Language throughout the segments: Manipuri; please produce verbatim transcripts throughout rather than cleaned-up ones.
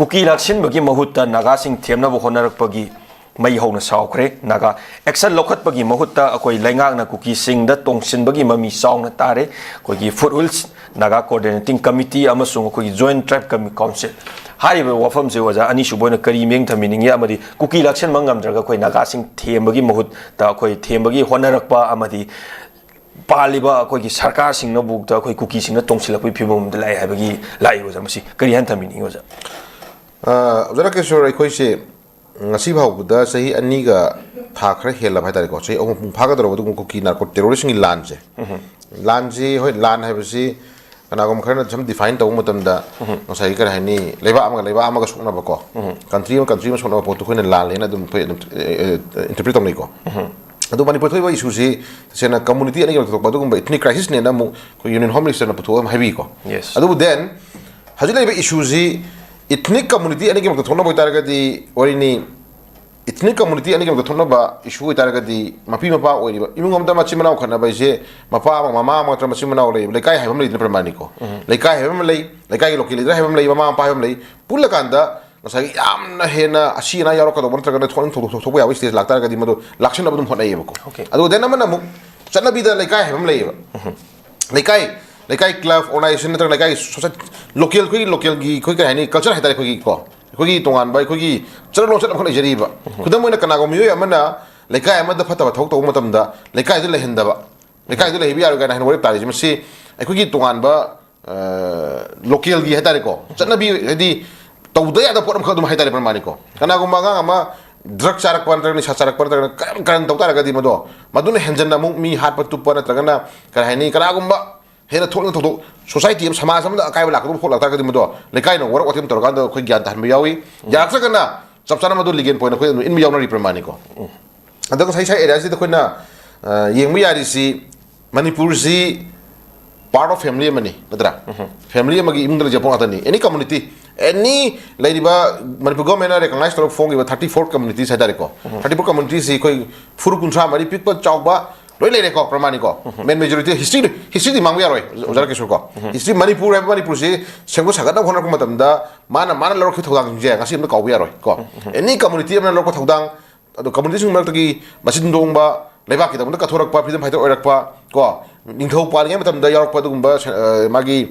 ꯀꯨꯀꯤ ꯂꯥꯛꯁꯤꯟꯕꯒꯤ ꯃꯍꯨꯠꯇ ꯅꯥꯒꯥꯁꯤꯡ ꯊꯦꯝꯅꯕ ꯍꯣꯠꯅꯔꯛꯄꯒꯤ ꯃꯩ ꯍꯧꯅ ꯁꯥꯎꯈ꯭ꯔꯦ꯫ ꯅꯥꯒꯥ ꯑꯦꯛꯁꯟ ꯂꯧꯈꯠꯄꯒꯤ ꯃꯍꯨꯠꯇ ꯑꯩꯈꯣꯏ ꯂꯩꯉꯥꯛꯅ ꯀꯨꯀꯤꯁꯤꯡꯗ ꯇꯣꯡꯁꯤꯟꯕꯒꯤ ꯃꯃꯤ ꯆꯥꯎꯅ ꯇꯥꯔꯦ꯫ ꯑꯩꯈꯣꯏꯒꯤ foothills Naga coordinating committee ꯑꯃꯁꯨꯡ ꯑꯩꯈꯣꯏꯒꯤ ꯖꯣꯏꯟ ꯇ꯭ꯔꯥꯏꯕ ꯀꯃꯤ-, ꯀꯥꯎꯟꯁꯤꯜ ꯍꯥꯏꯔꯤꯕ ꯋꯥꯐꯝꯁꯦ ꯑꯣꯖꯥ ꯑꯅꯤꯁꯨꯕ ꯑꯣꯏꯅ ꯀꯔꯤ ꯃꯤꯠꯌꯦꯡ ꯊꯝꯕꯤꯅꯤꯡꯉꯤ, ꯑꯃꯗꯤ ꯀꯨꯀꯤ ꯂꯥꯛꯁꯤꯟꯕ ꯉꯝꯗ꯭ꯔꯒ ꯑꯩꯈꯣꯏ ꯅꯥꯒꯥꯁꯤꯡ ꯊꯦꯝꯕꯒꯤ ꯃꯍꯨꯠꯇ ꯑꯩꯈꯣꯏ ꯊꯦꯝꯕꯒꯤ ꯍꯣꯠꯅꯔꯛꯄ ꯑꯃꯗꯤ ꯄꯥꯜꯂꯤꯕ ꯑꯩꯈꯣꯏꯒꯤ ꯁꯔꯀꯥꯔꯁꯤꯡꯅꯕꯨꯛꯇ ꯑꯩꯈꯣꯏ ꯀꯨꯀꯤꯁꯤꯡꯅ ꯇꯣꯡꯁꯤꯜꯂꯛꯄꯒꯤ ꯐꯤꯕꯝ ꯑꯃꯗ ꯂꯥꯛꯑꯦ ꯍꯥꯏꯕꯒꯤ ꯂꯥꯛꯏ ꯑꯣꯖꯥ, ꯃꯁꯤ ꯀꯔꯤ ꯍꯥꯏꯅ ꯊꯝꯕꯤꯅꯤꯡꯉꯤ ꯑꯣꯖꯥ? ꯑ, ꯑꯣꯖꯥ ꯔꯥꯀꯦꯁꯣꯔ, ꯑꯩꯈꯣꯏꯁꯦ ꯉꯁꯤ ꯐꯥꯎꯕꯗ ꯆꯍꯤ ꯑꯅꯤꯒ ꯊꯥ ꯈꯔ ꯍꯦꯜꯂꯕ ꯍꯥꯏꯇꯥꯔꯦꯀꯣ, ꯆꯍꯤ ꯑꯍꯨꯝ ꯃꯄꯨꯡ ꯐꯥꯒꯗꯧꯔꯕ ꯑꯗꯨꯒꯨꯝꯕ ꯀꯨꯀꯤ ꯅꯥꯔꯀꯣ ꯇꯦꯔꯣꯔꯤꯁꯁꯤꯡꯒꯤ ꯂꯥꯟꯁꯦ, ꯂꯥꯟꯁꯤ, ꯍꯣꯏ, ꯂꯥꯟ ꯍꯥꯏꯕꯁꯤ ꯀꯅꯥꯒꯨꯝꯕ ꯈꯔꯅ ꯁꯨꯝ ꯗꯤꯐꯥꯏꯟ ꯇꯧꯕ ꯃꯇꯝꯗ ꯉꯁꯥꯏꯒꯤ ꯀꯔꯤ ꯍꯥꯏꯅꯤ, ꯂꯩꯕꯥꯛ ꯑꯃꯒ ꯂꯩꯕꯥꯛ ꯑꯃꯒ ꯁꯣꯛꯅꯕꯀꯣ, ꯀꯟꯇ꯭ꯔꯤ ꯑꯃꯒ ꯀꯟꯇ꯭ꯔꯤ ꯑꯃ ꯁꯣꯛꯅꯕ ꯄꯣꯠꯇꯨ ꯑꯩꯈꯣꯏꯅ ꯂꯥꯜꯂꯦꯅ ꯑꯗꯨꯝ ꯑꯩꯈꯣꯏ ꯑꯗꯨꯝ ꯏꯟꯇꯔꯄ꯭ꯔꯤꯠ ꯇꯧꯅꯩꯀꯣ꯫ ꯑꯗꯨ ꯃꯅꯤꯄꯨꯔ ꯊꯣꯛꯏꯕ ꯏꯁꯨꯁꯤ ꯇꯁꯦꯡꯅ ꯀꯝꯃꯨꯅꯤꯇꯤ ꯑꯅꯤꯒꯤ ꯃꯔꯛꯇ ꯊꯣꯛꯄ ꯑꯗꯨꯒꯨꯝꯕ ꯏꯊꯅꯤꯛ ꯀ꯭ꯔꯥꯏꯁꯤꯁꯅꯦꯅ ꯑꯃꯨꯛ ꯑꯩꯈꯣꯏ ꯌꯨꯅꯤꯌꯟ ꯍꯣꯝ ꯃꯤꯅꯤꯁꯇꯔꯅ ꯄꯨꯊꯣꯛꯑꯒ ꯍꯥꯏꯕꯤꯀꯣ꯫ Yes. ꯑꯗꯨꯕꯨ ꯗꯦꯟ ꯍꯧꯖꯤꯛ ꯂꯩꯔꯤꯕ ꯏꯁꯨꯁꯤ ꯏꯊꯅꯤꯛ ꯀꯝꯃꯨꯅꯤꯇꯤ ꯑꯅꯤꯒꯤ ꯃꯔꯛꯇ ꯊꯣꯛꯅꯕ ꯑꯣꯏꯇꯥꯔꯒꯗꯤ, ꯋꯥꯔꯤꯅꯤ, ꯏꯊꯅꯤꯛ ꯀꯝꯃꯨꯅꯤꯇꯤ ꯑꯅꯤꯒꯤ ꯃꯔꯛꯇ ꯊꯣꯛꯅꯕ ꯏꯁꯨ ꯑꯣꯏꯇꯥꯔꯒꯗꯤ, ꯃꯄꯤ ꯃꯄꯥ ꯑꯣꯏꯔꯤꯕ ꯏꯃꯨꯡ ꯑꯃꯗ ꯃꯆꯤꯟ ꯃꯅꯥꯎ ꯈꯠꯅꯕ ꯍꯥꯏꯁꯦ ꯃꯄꯥ ꯑꯃ ꯃꯃꯥ ꯑꯃ ꯅꯠꯇ꯭ꯔꯒ ꯃꯆꯤꯟ ꯃꯅꯥꯎ ꯂꯩ, ꯂꯩꯀꯥꯏ ꯍꯥꯏꯕ ꯑꯃ ꯂꯩꯗꯅ ꯄ꯭ꯔꯃꯥꯅꯤꯀꯣ꯫ ꯂꯩꯀꯥꯏ ꯍꯥꯏꯕ ꯑꯃ ꯂꯩ, ꯂꯩꯀꯥꯏꯒꯤ ꯂꯣꯀꯦꯜ ꯂꯤꯗꯔ ꯍꯥꯏꯕ ꯑꯃ ꯂꯩ, ꯃꯃꯥ ꯃꯄꯥ ꯍꯥꯏꯕ ꯑꯃ ꯂꯩ, ꯄꯨꯜꯂꯀꯥꯟꯗ ꯉꯁꯥꯏꯒꯤ ꯌꯥꯝꯅ ꯍꯦꯟꯅ ꯑꯁꯤ ꯑꯅꯥ ꯌꯥꯎꯔꯛꯀꯗꯧꯕ ꯅꯠꯇ꯭ꯔꯒꯅ ꯊꯣꯛꯅꯤꯡ ꯊꯧꯗꯣꯛ ꯊꯣꯛꯄ ꯌꯥꯕꯒꯤ ꯁ꯭ꯇꯦꯖ ꯂꯥꯛꯇꯥꯔꯒꯗꯤ ꯃꯗꯨ ꯂꯥꯛꯁꯤꯟꯅꯕ ꯑꯗꯨꯝ ꯍꯣꯠꯅꯩꯌꯦꯕꯀꯣ꯫ Okay. ꯑꯗꯨꯒ ꯗꯦꯟ ꯑꯃꯅ ꯑꯃꯨꯛ ꯆꯠꯅꯕꯤꯗ ꯂꯩꯀꯥꯏ ꯍꯥꯏꯕ ꯑꯃ ꯂꯩꯌꯦꯕ꯫ ꯂꯩꯀꯥꯏ, ꯂꯩꯀꯥꯏ ꯀ꯭ꯂꯕ, ꯑꯣꯔꯒꯅꯥꯏꯖꯦꯁꯟ ꯅꯠꯇ꯭ꯔꯒ ꯂꯩꯀꯥꯏ ꯁꯣꯁꯥꯏꯇꯤ, ꯂꯣꯀꯦꯜ, ꯑꯩꯈꯣꯏꯒꯤ ꯂꯣꯀꯦꯜꯒꯤ ꯑꯩꯈꯣꯏ ꯀꯩ ꯍꯥꯏꯅꯤ, ꯀꯜꯆꯔ ꯍꯥꯏꯇꯥꯔꯦ ꯑꯩꯈꯣꯏꯒꯤꯀꯣ, ꯑꯩꯈꯣꯏꯒꯤ ꯇꯣꯉꯥꯟꯕ ꯑꯩꯈꯣꯏꯒꯤ ꯆꯠꯅ ꯂꯣꯟꯆꯠ ꯑꯃꯈꯛ ꯂꯩꯖꯔꯤꯕ꯫ ꯈꯨꯗꯝ ꯑꯣꯏꯅ ꯀꯅꯥꯒꯨꯝꯕ ꯃꯤꯑꯣꯏ ꯑꯃꯅ ꯂꯩꯀꯥꯏ ꯑꯃꯗ ꯐꯠꯇꯕ ꯊꯕꯛ ꯇꯧꯕ ꯃꯇꯝꯗ ꯂꯩꯀꯥꯏꯗꯨ ꯂꯩꯍꯟꯗꯕ, ꯂꯩꯀꯥꯏꯗꯨ ꯂꯩꯍꯟꯕ ꯌꯥꯔꯣꯏ ꯀꯥꯏꯅ ꯍꯥꯏꯅ ꯋꯥꯔꯦꯞ ꯇꯥꯔꯤꯁꯦ, ꯃꯁꯤ ꯑꯩꯈꯣꯏꯒꯤ ꯇꯣꯉꯥꯟꯕ, ꯑ, ꯂꯣꯀꯦꯜꯒꯤ ꯍꯥꯏꯇꯥꯔꯦꯀꯣ, ꯆꯠꯅꯕꯤ, ꯍꯥꯏꯗꯤ ꯇꯧꯗ ꯌꯥꯗꯕ ꯄꯣꯠ ꯑꯃꯈꯛ ꯑꯗꯨꯝ ꯍꯥꯏꯇꯥꯔꯦ ꯄ꯭ꯔꯃꯥꯅꯤꯀꯣ꯫ ꯀꯅꯥꯒꯨꯝꯕ ꯑꯉꯥꯡ ꯑꯃ ꯗ꯭ꯔꯒ ꯆꯥꯔꯛꯄ ꯅꯠꯇ꯭ꯔꯒ ꯅꯤꯁꯥ ꯆꯥꯔꯛꯄ ꯅꯠꯇ꯭ꯔꯒ ꯀꯔꯝ ꯀꯔꯝ ꯇꯧ ꯇꯥꯔꯒꯗꯤ ꯃꯗꯣ, ꯃꯗꯨꯅ ꯍꯦꯟꯖꯟꯅ ꯑꯃꯨꯛ ꯃꯤ ꯍꯥꯠꯄ ꯇꯨꯞꯄ ꯅꯠꯇ꯭ꯔꯒꯅ ꯀꯔꯤ ꯍꯥꯏꯅꯤ, ꯀꯅꯥꯒꯨꯝꯕ ꯍꯦꯟꯅ ꯊꯣꯛꯅ ꯊꯧꯗꯣꯛ, ꯁꯣꯁꯥꯏꯇꯤ ꯑꯃ, ꯁꯃꯥꯖ ꯑꯃꯗ ꯑꯀꯥꯏꯕ ꯂꯥꯛꯀꯗꯕ ꯄꯣꯠ ꯂꯥꯛꯇꯥꯔꯒꯗꯤ ꯃꯗꯣ ꯂꯩꯀꯥꯏꯅ ꯋꯥꯔꯛ ꯋꯥꯇꯦꯝ ꯇꯧꯔꯀꯥꯟꯗ ꯑꯩꯈꯣꯏ ꯒ꯭ꯌꯥꯟ ꯇꯥꯍꯟꯕ ꯌꯥꯎꯏ꯫ ꯌꯥꯔꯛꯇ꯭ꯔꯒꯅ ꯆꯞ ꯆꯥꯅ ꯃꯗꯨ ꯂꯤꯒꯦꯜ ꯄꯣꯏꯟ ꯑꯩꯈꯣꯏ ꯑꯗꯨꯝ ꯏꯟꯕ ꯌꯥꯎꯅꯔꯤ ꯄ꯭ꯔꯃꯥꯅꯤꯀꯣ꯫ ꯑꯗꯣ ꯉꯁꯥꯏ ꯁꯥꯏ ꯑꯦꯔꯤꯌꯥꯁꯤꯗ ꯑꯩꯈꯣꯏꯅ, ꯑ, ꯌꯦꯡꯕ ꯌꯥꯔꯤꯁꯤ ꯃꯅꯤꯄꯨꯔꯁꯤ ꯄꯥꯔꯠ ꯑꯣꯐ ꯐꯦꯃꯤꯂꯤ ꯑꯃꯅꯤ, ꯅꯠꯇ꯭ꯔꯥ? ꯐꯦꯃꯤꯂꯤ ꯑꯃꯒꯤ ꯏꯃꯨꯡꯗ ꯂꯩꯖꯕ ꯄꯣꯠ ꯉꯥꯛꯇꯅꯤ꯫ ꯑꯦꯅꯤ ꯀꯝꯃꯨꯅꯤꯇꯤ, ꯑꯦꯅꯤ ꯂꯩꯔꯤꯕ ꯃꯅꯤꯄꯨꯔ ꯒꯣꯔꯃꯦꯟꯅ ꯔꯦꯀꯒꯅꯥꯏꯁ ꯇꯧꯔꯒ ꯐꯣꯡꯈꯤꯕ ꯊꯥꯔꯇꯤ ꯐꯣꯔ ꯀꯝꯃꯨꯅꯤꯇꯤꯁ ꯍꯥꯏꯇꯥꯔꯦꯀꯣ꯫ ꯊꯥꯔꯇꯤ ꯐꯣꯔ ꯀꯝꯃꯨꯅꯤꯇꯤꯁꯤ ꯑꯩꯈꯣꯏ ꯐꯨꯔꯨꯞ ꯀꯨꯟꯊ꯭ꯔꯥ ꯃꯔꯤ, ꯄꯤꯛꯄ ꯆꯥꯎꯕ ꯂꯣꯏ ꯂꯩꯔꯦꯀꯣ, ꯄ꯭ꯔꯃꯥꯟꯅꯤꯀꯣ꯫ ꯃꯦꯟ ꯃꯦꯖꯣꯔꯤꯇꯤ ꯍꯤꯁꯇ꯭ꯔꯤ, ꯍꯤꯁꯇ꯭ꯔꯤꯗꯤ ꯃꯥꯡꯕ ꯌꯥꯔꯣꯏ, ꯑꯣꯖꯥ ꯔꯥꯀꯦꯁꯣꯔ ꯀꯣ꯫ ꯍꯤꯁꯇ꯭ꯔꯤ, ꯃꯅꯤꯄꯨꯔ ꯍꯥꯏꯕ ꯃꯅꯤꯄꯨꯔꯁꯤ ꯁꯦꯝꯒꯠ ꯁꯥꯒꯠꯅꯕ ꯍꯣꯠꯅꯔꯛꯄ ꯃꯇꯝꯗ ꯃꯥꯅ, ꯃꯥꯅ ꯂꯧꯔꯛꯈꯤꯕ ꯊꯧꯗꯥꯡꯁꯤꯡꯁꯦ ꯉꯁꯤ ꯑꯝꯇ ꯀꯥꯎꯕ ꯌꯥꯔꯣꯏ ꯀꯣ꯫ ꯑꯦꯅꯤ ꯀꯝꯃꯨꯅꯤꯇꯤ ꯑꯃꯅ ꯂꯧꯔꯛꯄ ꯊꯧꯗꯥꯡ, ꯑꯗꯣ ꯀꯝꯃꯨꯅꯤꯇꯤꯁꯤꯡ ꯃꯔꯛꯇꯒꯤ ꯃꯆꯤꯟ ꯇꯣꯡꯕ, ꯂꯩꯕꯥꯛꯀꯤꯗꯃꯛꯇ ꯀꯠꯊꯣꯔꯛꯄ, ꯐ꯭ꯔꯤꯗꯝ ꯐꯥꯏꯇꯔ ꯑꯣꯏꯔꯛꯄ ꯀꯣ, ꯅꯤꯡꯊꯧ ꯄꯥꯜꯂꯤꯉꯩ ꯃꯇꯝꯗ ꯌꯥꯎꯔꯛꯄ ꯑꯗꯨꯒꯨꯝꯕ ꯁꯦ-, ꯑ, ꯃꯥꯒꯤ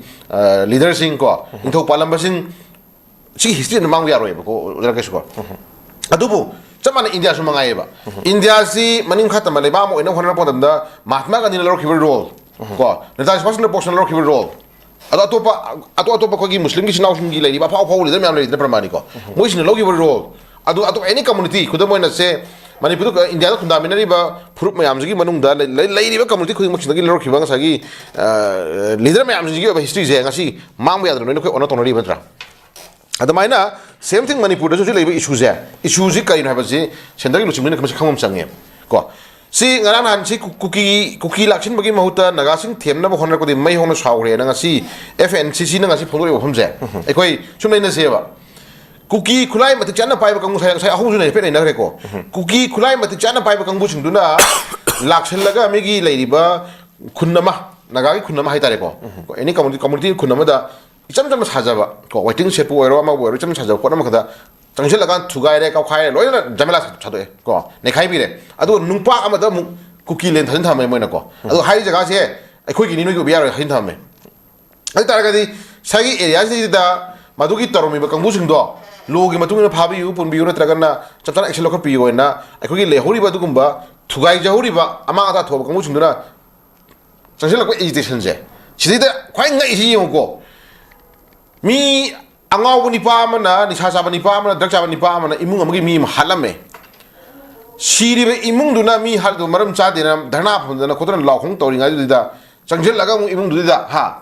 ꯂꯤꯗꯔꯁꯤꯡ ꯀꯣ, ꯅꯤꯡꯊꯧ ꯄꯥꯜꯂꯝꯕꯁꯤꯡ, ꯁꯤꯒꯤ ꯍꯤꯁꯇ꯭ꯔꯤ ꯑꯗꯨꯝ ꯃꯥꯡꯕ ꯌꯥꯔꯣꯏꯕꯀꯣ, ꯑꯣꯖꯥ ꯔꯥꯀꯦꯁ ꯀꯣ꯫ ꯑꯗꯨꯕꯨ ꯆꯞ ꯃꯥꯟꯅꯩ, ꯏꯟꯗꯤꯌꯥꯁꯨ ꯃꯉꯥꯏꯌꯦꯕ꯫ ꯏꯟꯗꯤꯌꯥꯁꯤ ꯃꯅꯤꯡ ꯃꯈꯥ ꯇꯝꯕ ꯂꯩꯕꯥꯛ ꯑꯃ ꯑꯣꯏꯅꯕ ꯍꯣꯠꯅꯔꯛꯄ ꯃꯇꯝꯗ ꯃꯍꯥꯇꯃꯥ ꯒꯥꯟꯙꯤꯅ ꯂꯧꯔꯛꯈꯤꯕ ꯔꯣꯜ ꯀꯣ, ꯅꯦꯇꯥꯖꯤ ꯁꯨꯚꯥꯁ ꯆꯟꯗ꯭ꯔ ꯕꯣꯁꯅ ꯂꯧꯔꯛꯈꯤꯕ ꯔꯣꯜ, ꯑꯗꯣ ꯑꯇꯣꯞꯄ, ꯑꯇꯣꯞ ꯑꯇꯣꯞꯄ ꯑꯩꯈꯣꯏꯒꯤ ꯃꯨꯁꯂꯤꯝꯒꯤ ꯏꯆꯤꯟ ꯏꯅꯥꯎꯁꯤꯡꯒꯤ ꯂꯩꯔꯤꯕ ꯑꯐꯥꯎ ꯑꯐꯥꯎꯕ ꯂꯤꯗꯔ ꯃꯌꯥꯝ ꯂꯩꯔꯤꯗꯅ ꯄ꯭ꯔꯃꯥꯅꯤꯀꯣ, ꯃꯣꯏꯁꯤꯡꯅ ꯂꯧꯈꯤꯕ ꯔꯣꯜ, ꯑꯗꯨ ꯑꯇꯣꯞꯄ ꯑꯦꯅꯤ ꯀꯝꯃꯨꯅꯤꯇꯤ, ꯈꯨꯗꯝ ꯑꯣꯏꯅ ꯁꯦ, ꯃꯅꯤꯄꯨꯔꯗ, ꯏꯟꯗꯤꯌꯥꯗ ꯈꯨꯟꯗꯥꯃꯤꯟꯅꯔꯤꯕ ꯐꯨꯔꯨꯞ ꯃꯌꯥꯝꯁꯤꯒꯤ ꯃꯅꯨꯡꯗ ꯂꯩ-, ꯂꯩ-, ꯂꯩꯔꯤꯕ ꯀꯝꯃꯨꯅꯤꯇꯤ ꯈꯨꯗꯤꯡꯃꯛꯁꯤꯗꯒꯤ ꯂꯧꯔꯛꯈꯤꯕ ꯉꯁꯥꯏꯒꯤ, ꯑ, ꯂꯤꯗꯔ ꯃꯌꯥꯝꯁꯤꯡꯒꯤ ꯑꯣꯏꯕ ꯍꯤꯁꯇ꯭ꯔꯤꯁꯦ ꯉꯁꯤ ꯃꯥꯡꯕ ꯌꯥꯗꯅ ꯂꯣꯏꯅ ꯑꯩꯈꯣꯏ ꯑꯣꯟꯅ ꯇꯧꯅꯔꯤꯕ ꯅꯠꯇ꯭ꯔꯥ? ꯑꯗꯨꯃꯥꯏꯅ ꯁꯦꯝ ꯊꯤꯡ ꯃꯅꯤꯄꯨꯔꯗꯁꯨ ꯍꯧꯖꯤꯛ ꯂꯩꯔꯤꯕ ꯏꯁꯨꯁꯦ, ꯏꯁꯨꯁꯤ ꯀꯔꯤꯅꯣ ꯍꯥꯏꯕꯁꯤ ꯁꯦꯟꯇꯔꯒꯤ ꯂꯨꯆꯤꯡꯕꯅ ꯃꯁꯤ ꯈꯪꯕ ꯑꯃ ꯆꯪꯉꯦ ꯀꯣ꯫ ꯁꯤ ꯉꯔꯥꯡ ꯅꯍꯥꯟ ꯁꯤ ꯀꯨ-, ꯀꯨꯀꯤ, ꯀꯨꯀꯤ ꯂꯥꯛꯁꯤꯟꯕꯒꯤ ꯃꯍꯨꯠꯇ ꯅꯥꯒꯥꯁꯤꯡ ꯊꯦꯝꯅꯕ ꯍꯣꯠꯅꯔꯛꯄꯗꯤ ꯃꯩ ꯍꯧꯅ ꯁꯥꯎꯈ꯭ꯔꯦꯅ ꯉꯁꯤ ꯑꯦꯐ ꯑꯦꯟ ꯁꯤ ꯁꯤꯅ ꯉꯁꯤ ꯐꯣꯡꯗꯣꯛꯏꯕ ꯋꯥꯐꯝꯁꯦ ꯑꯩꯈꯣꯏ ꯁꯨꯝ ꯅꯩꯅꯁꯦꯕ꯫ ꯀꯨꯀꯤ ꯈꯨꯠꯂꯥꯏ ꯃꯇꯤꯛ ꯆꯥꯅ ꯄꯥꯏꯕ ꯀꯥꯡꯕꯨ ꯉꯁꯥꯏ, ꯉꯁꯥꯏ ꯑꯍꯨꯝꯁꯨ ꯍꯥꯏꯐꯦꯠ ꯅꯩꯅꯈ꯭ꯔꯦꯀꯣ꯫ ꯀꯨꯀꯤ ꯈꯨꯠꯂꯥꯏ ꯃꯇꯤꯛ ꯆꯥꯅ ꯄꯥꯏꯕ ꯀꯥꯡꯕꯨꯁꯤꯡꯗꯨꯅ ꯂꯥꯛꯁꯤꯜꯂꯒ ꯃꯤꯒꯤ ꯂꯩꯔꯤꯕ ꯈꯨꯟ ꯑꯃ, ꯅꯥꯒꯥꯒꯤ ꯈꯨꯟ ꯑꯃ ꯍꯥꯏꯇꯥꯔꯦꯀꯣ, ꯑꯦꯅꯤ ꯀꯝꯃꯨꯅꯤꯇꯤ, ꯀꯝꯃꯨꯅꯤꯇꯤ ꯈꯨꯟ ꯑꯃꯗ ꯏꯆꯝ ꯆꯝꯅ ꯁꯥꯖꯕ ꯀꯣ, ꯋꯦꯇꯤꯡ ꯁꯦꯠꯄꯨ ꯑꯣꯏꯔꯣ, ꯑꯃꯕꯨ ꯑꯣꯏꯔꯣ, ꯏꯆꯝ ꯁꯥꯖꯕ ꯄꯣꯠ ꯑꯃꯈꯛꯇ ꯆꯪꯁꯤꯜꯂꯀꯥꯟ ꯊꯨꯒꯥꯏꯔꯦ, ꯀꯥꯎꯈꯥꯏꯔꯦ, ꯂꯣꯏꯅ ꯖꯃꯦꯂꯥ ꯁꯥꯗꯣꯛꯑꯦ ꯀꯣ, ꯅꯩꯈꯥꯏꯕꯤꯔꯦ꯫ ꯑꯗꯨꯒ ꯅꯨꯄꯥ ꯑꯃꯗ ꯑꯃꯨꯛ ꯀꯨꯀꯤ ꯂꯦꯟ ꯊꯥꯖꯤꯟ ꯊꯝꯃꯦ ꯃꯣꯏꯅ ꯀꯣ꯫ ꯑꯗꯨ ꯍꯥꯏꯔꯤ ꯖꯒꯥꯁꯦ ꯑꯩꯈꯣꯏꯒꯤꯅꯤ, ꯅꯣꯏꯒꯤ ꯑꯣꯏꯕ ꯌꯥꯔꯣꯏ ꯍꯥꯏꯅ ꯊꯝꯃꯦ꯫ ꯑꯗꯨ ꯇꯥꯔꯒꯗꯤ ꯉꯁꯥꯏꯒꯤ ꯑꯦꯔꯤꯌꯥꯁꯤꯗ ꯃꯗꯨꯒꯤ ꯇꯧꯔꯝꯃꯤꯕ ꯀꯥꯡꯕꯨꯁꯤꯡꯗꯣ ꯂꯣꯒꯤ ꯃꯇꯨꯡ ꯏꯟꯅ ꯐꯥꯕꯤꯌꯨ, ꯄꯨꯟꯕꯤꯌꯨ, ꯅꯠꯇ꯭ꯔꯒꯅ ꯆꯞ ꯆꯥꯅ ꯑꯦꯛꯁꯟ ꯂꯧꯈꯠꯄꯤꯌꯨ ꯍꯥꯏꯅ ꯑꯩꯈꯣꯏꯒꯤ ꯂꯩꯍꯧꯔꯤꯕ ꯑꯗꯨꯒꯨꯝꯕ ꯊꯨꯒꯥꯏꯖꯍꯧꯔꯤꯕ ꯑꯃꯥꯡ ꯑꯇꯥ ꯊꯣꯛꯑꯕ ꯀꯥꯡꯕꯨꯁꯤꯡꯗꯨꯅ ꯆꯪꯁꯤꯜꯂꯛꯄ ꯑꯦꯖꯤꯇꯦꯁꯟꯁꯦ꯫ ꯁꯤꯗꯩꯗ ꯈ꯭ꯋꯥꯏ ꯉꯛꯏꯁꯤ ꯌꯦꯡꯉꯨꯀꯣ, ꯃꯤ ꯑꯉꯥꯎꯕ ꯅꯤꯄꯥ ꯑꯃꯅ, ꯅꯤꯁꯥ ꯆꯥꯕ ꯅꯤꯄꯥ ꯑꯃꯅ, ꯗ꯭ꯔꯒ ꯆꯥꯕ ꯅꯤꯄꯥ ꯑꯃꯅ ꯏꯃꯨꯡ ꯑꯃꯒꯤ ꯃꯤ ꯑꯃ ꯍꯥꯠꯂꯝꯃꯦ꯫ ꯁꯤꯔꯤꯕ ꯏꯃꯨꯡꯗꯨꯅ ꯃꯤ ꯍꯥꯠꯂꯤꯗꯨ ꯃꯔꯝ ꯆꯥꯗꯦꯅ ꯙꯔꯅꯥ ꯐꯝꯗꯅ ꯈꯣꯠꯇꯅ ꯂꯥꯎ ꯈꯣꯡ ꯇꯧꯔꯤꯉꯩꯗꯨꯗ ꯆꯪꯁꯤꯜꯂꯒ ꯑꯃꯨꯛ ꯏꯃꯨꯡꯗꯨꯗ, ꯍꯥ?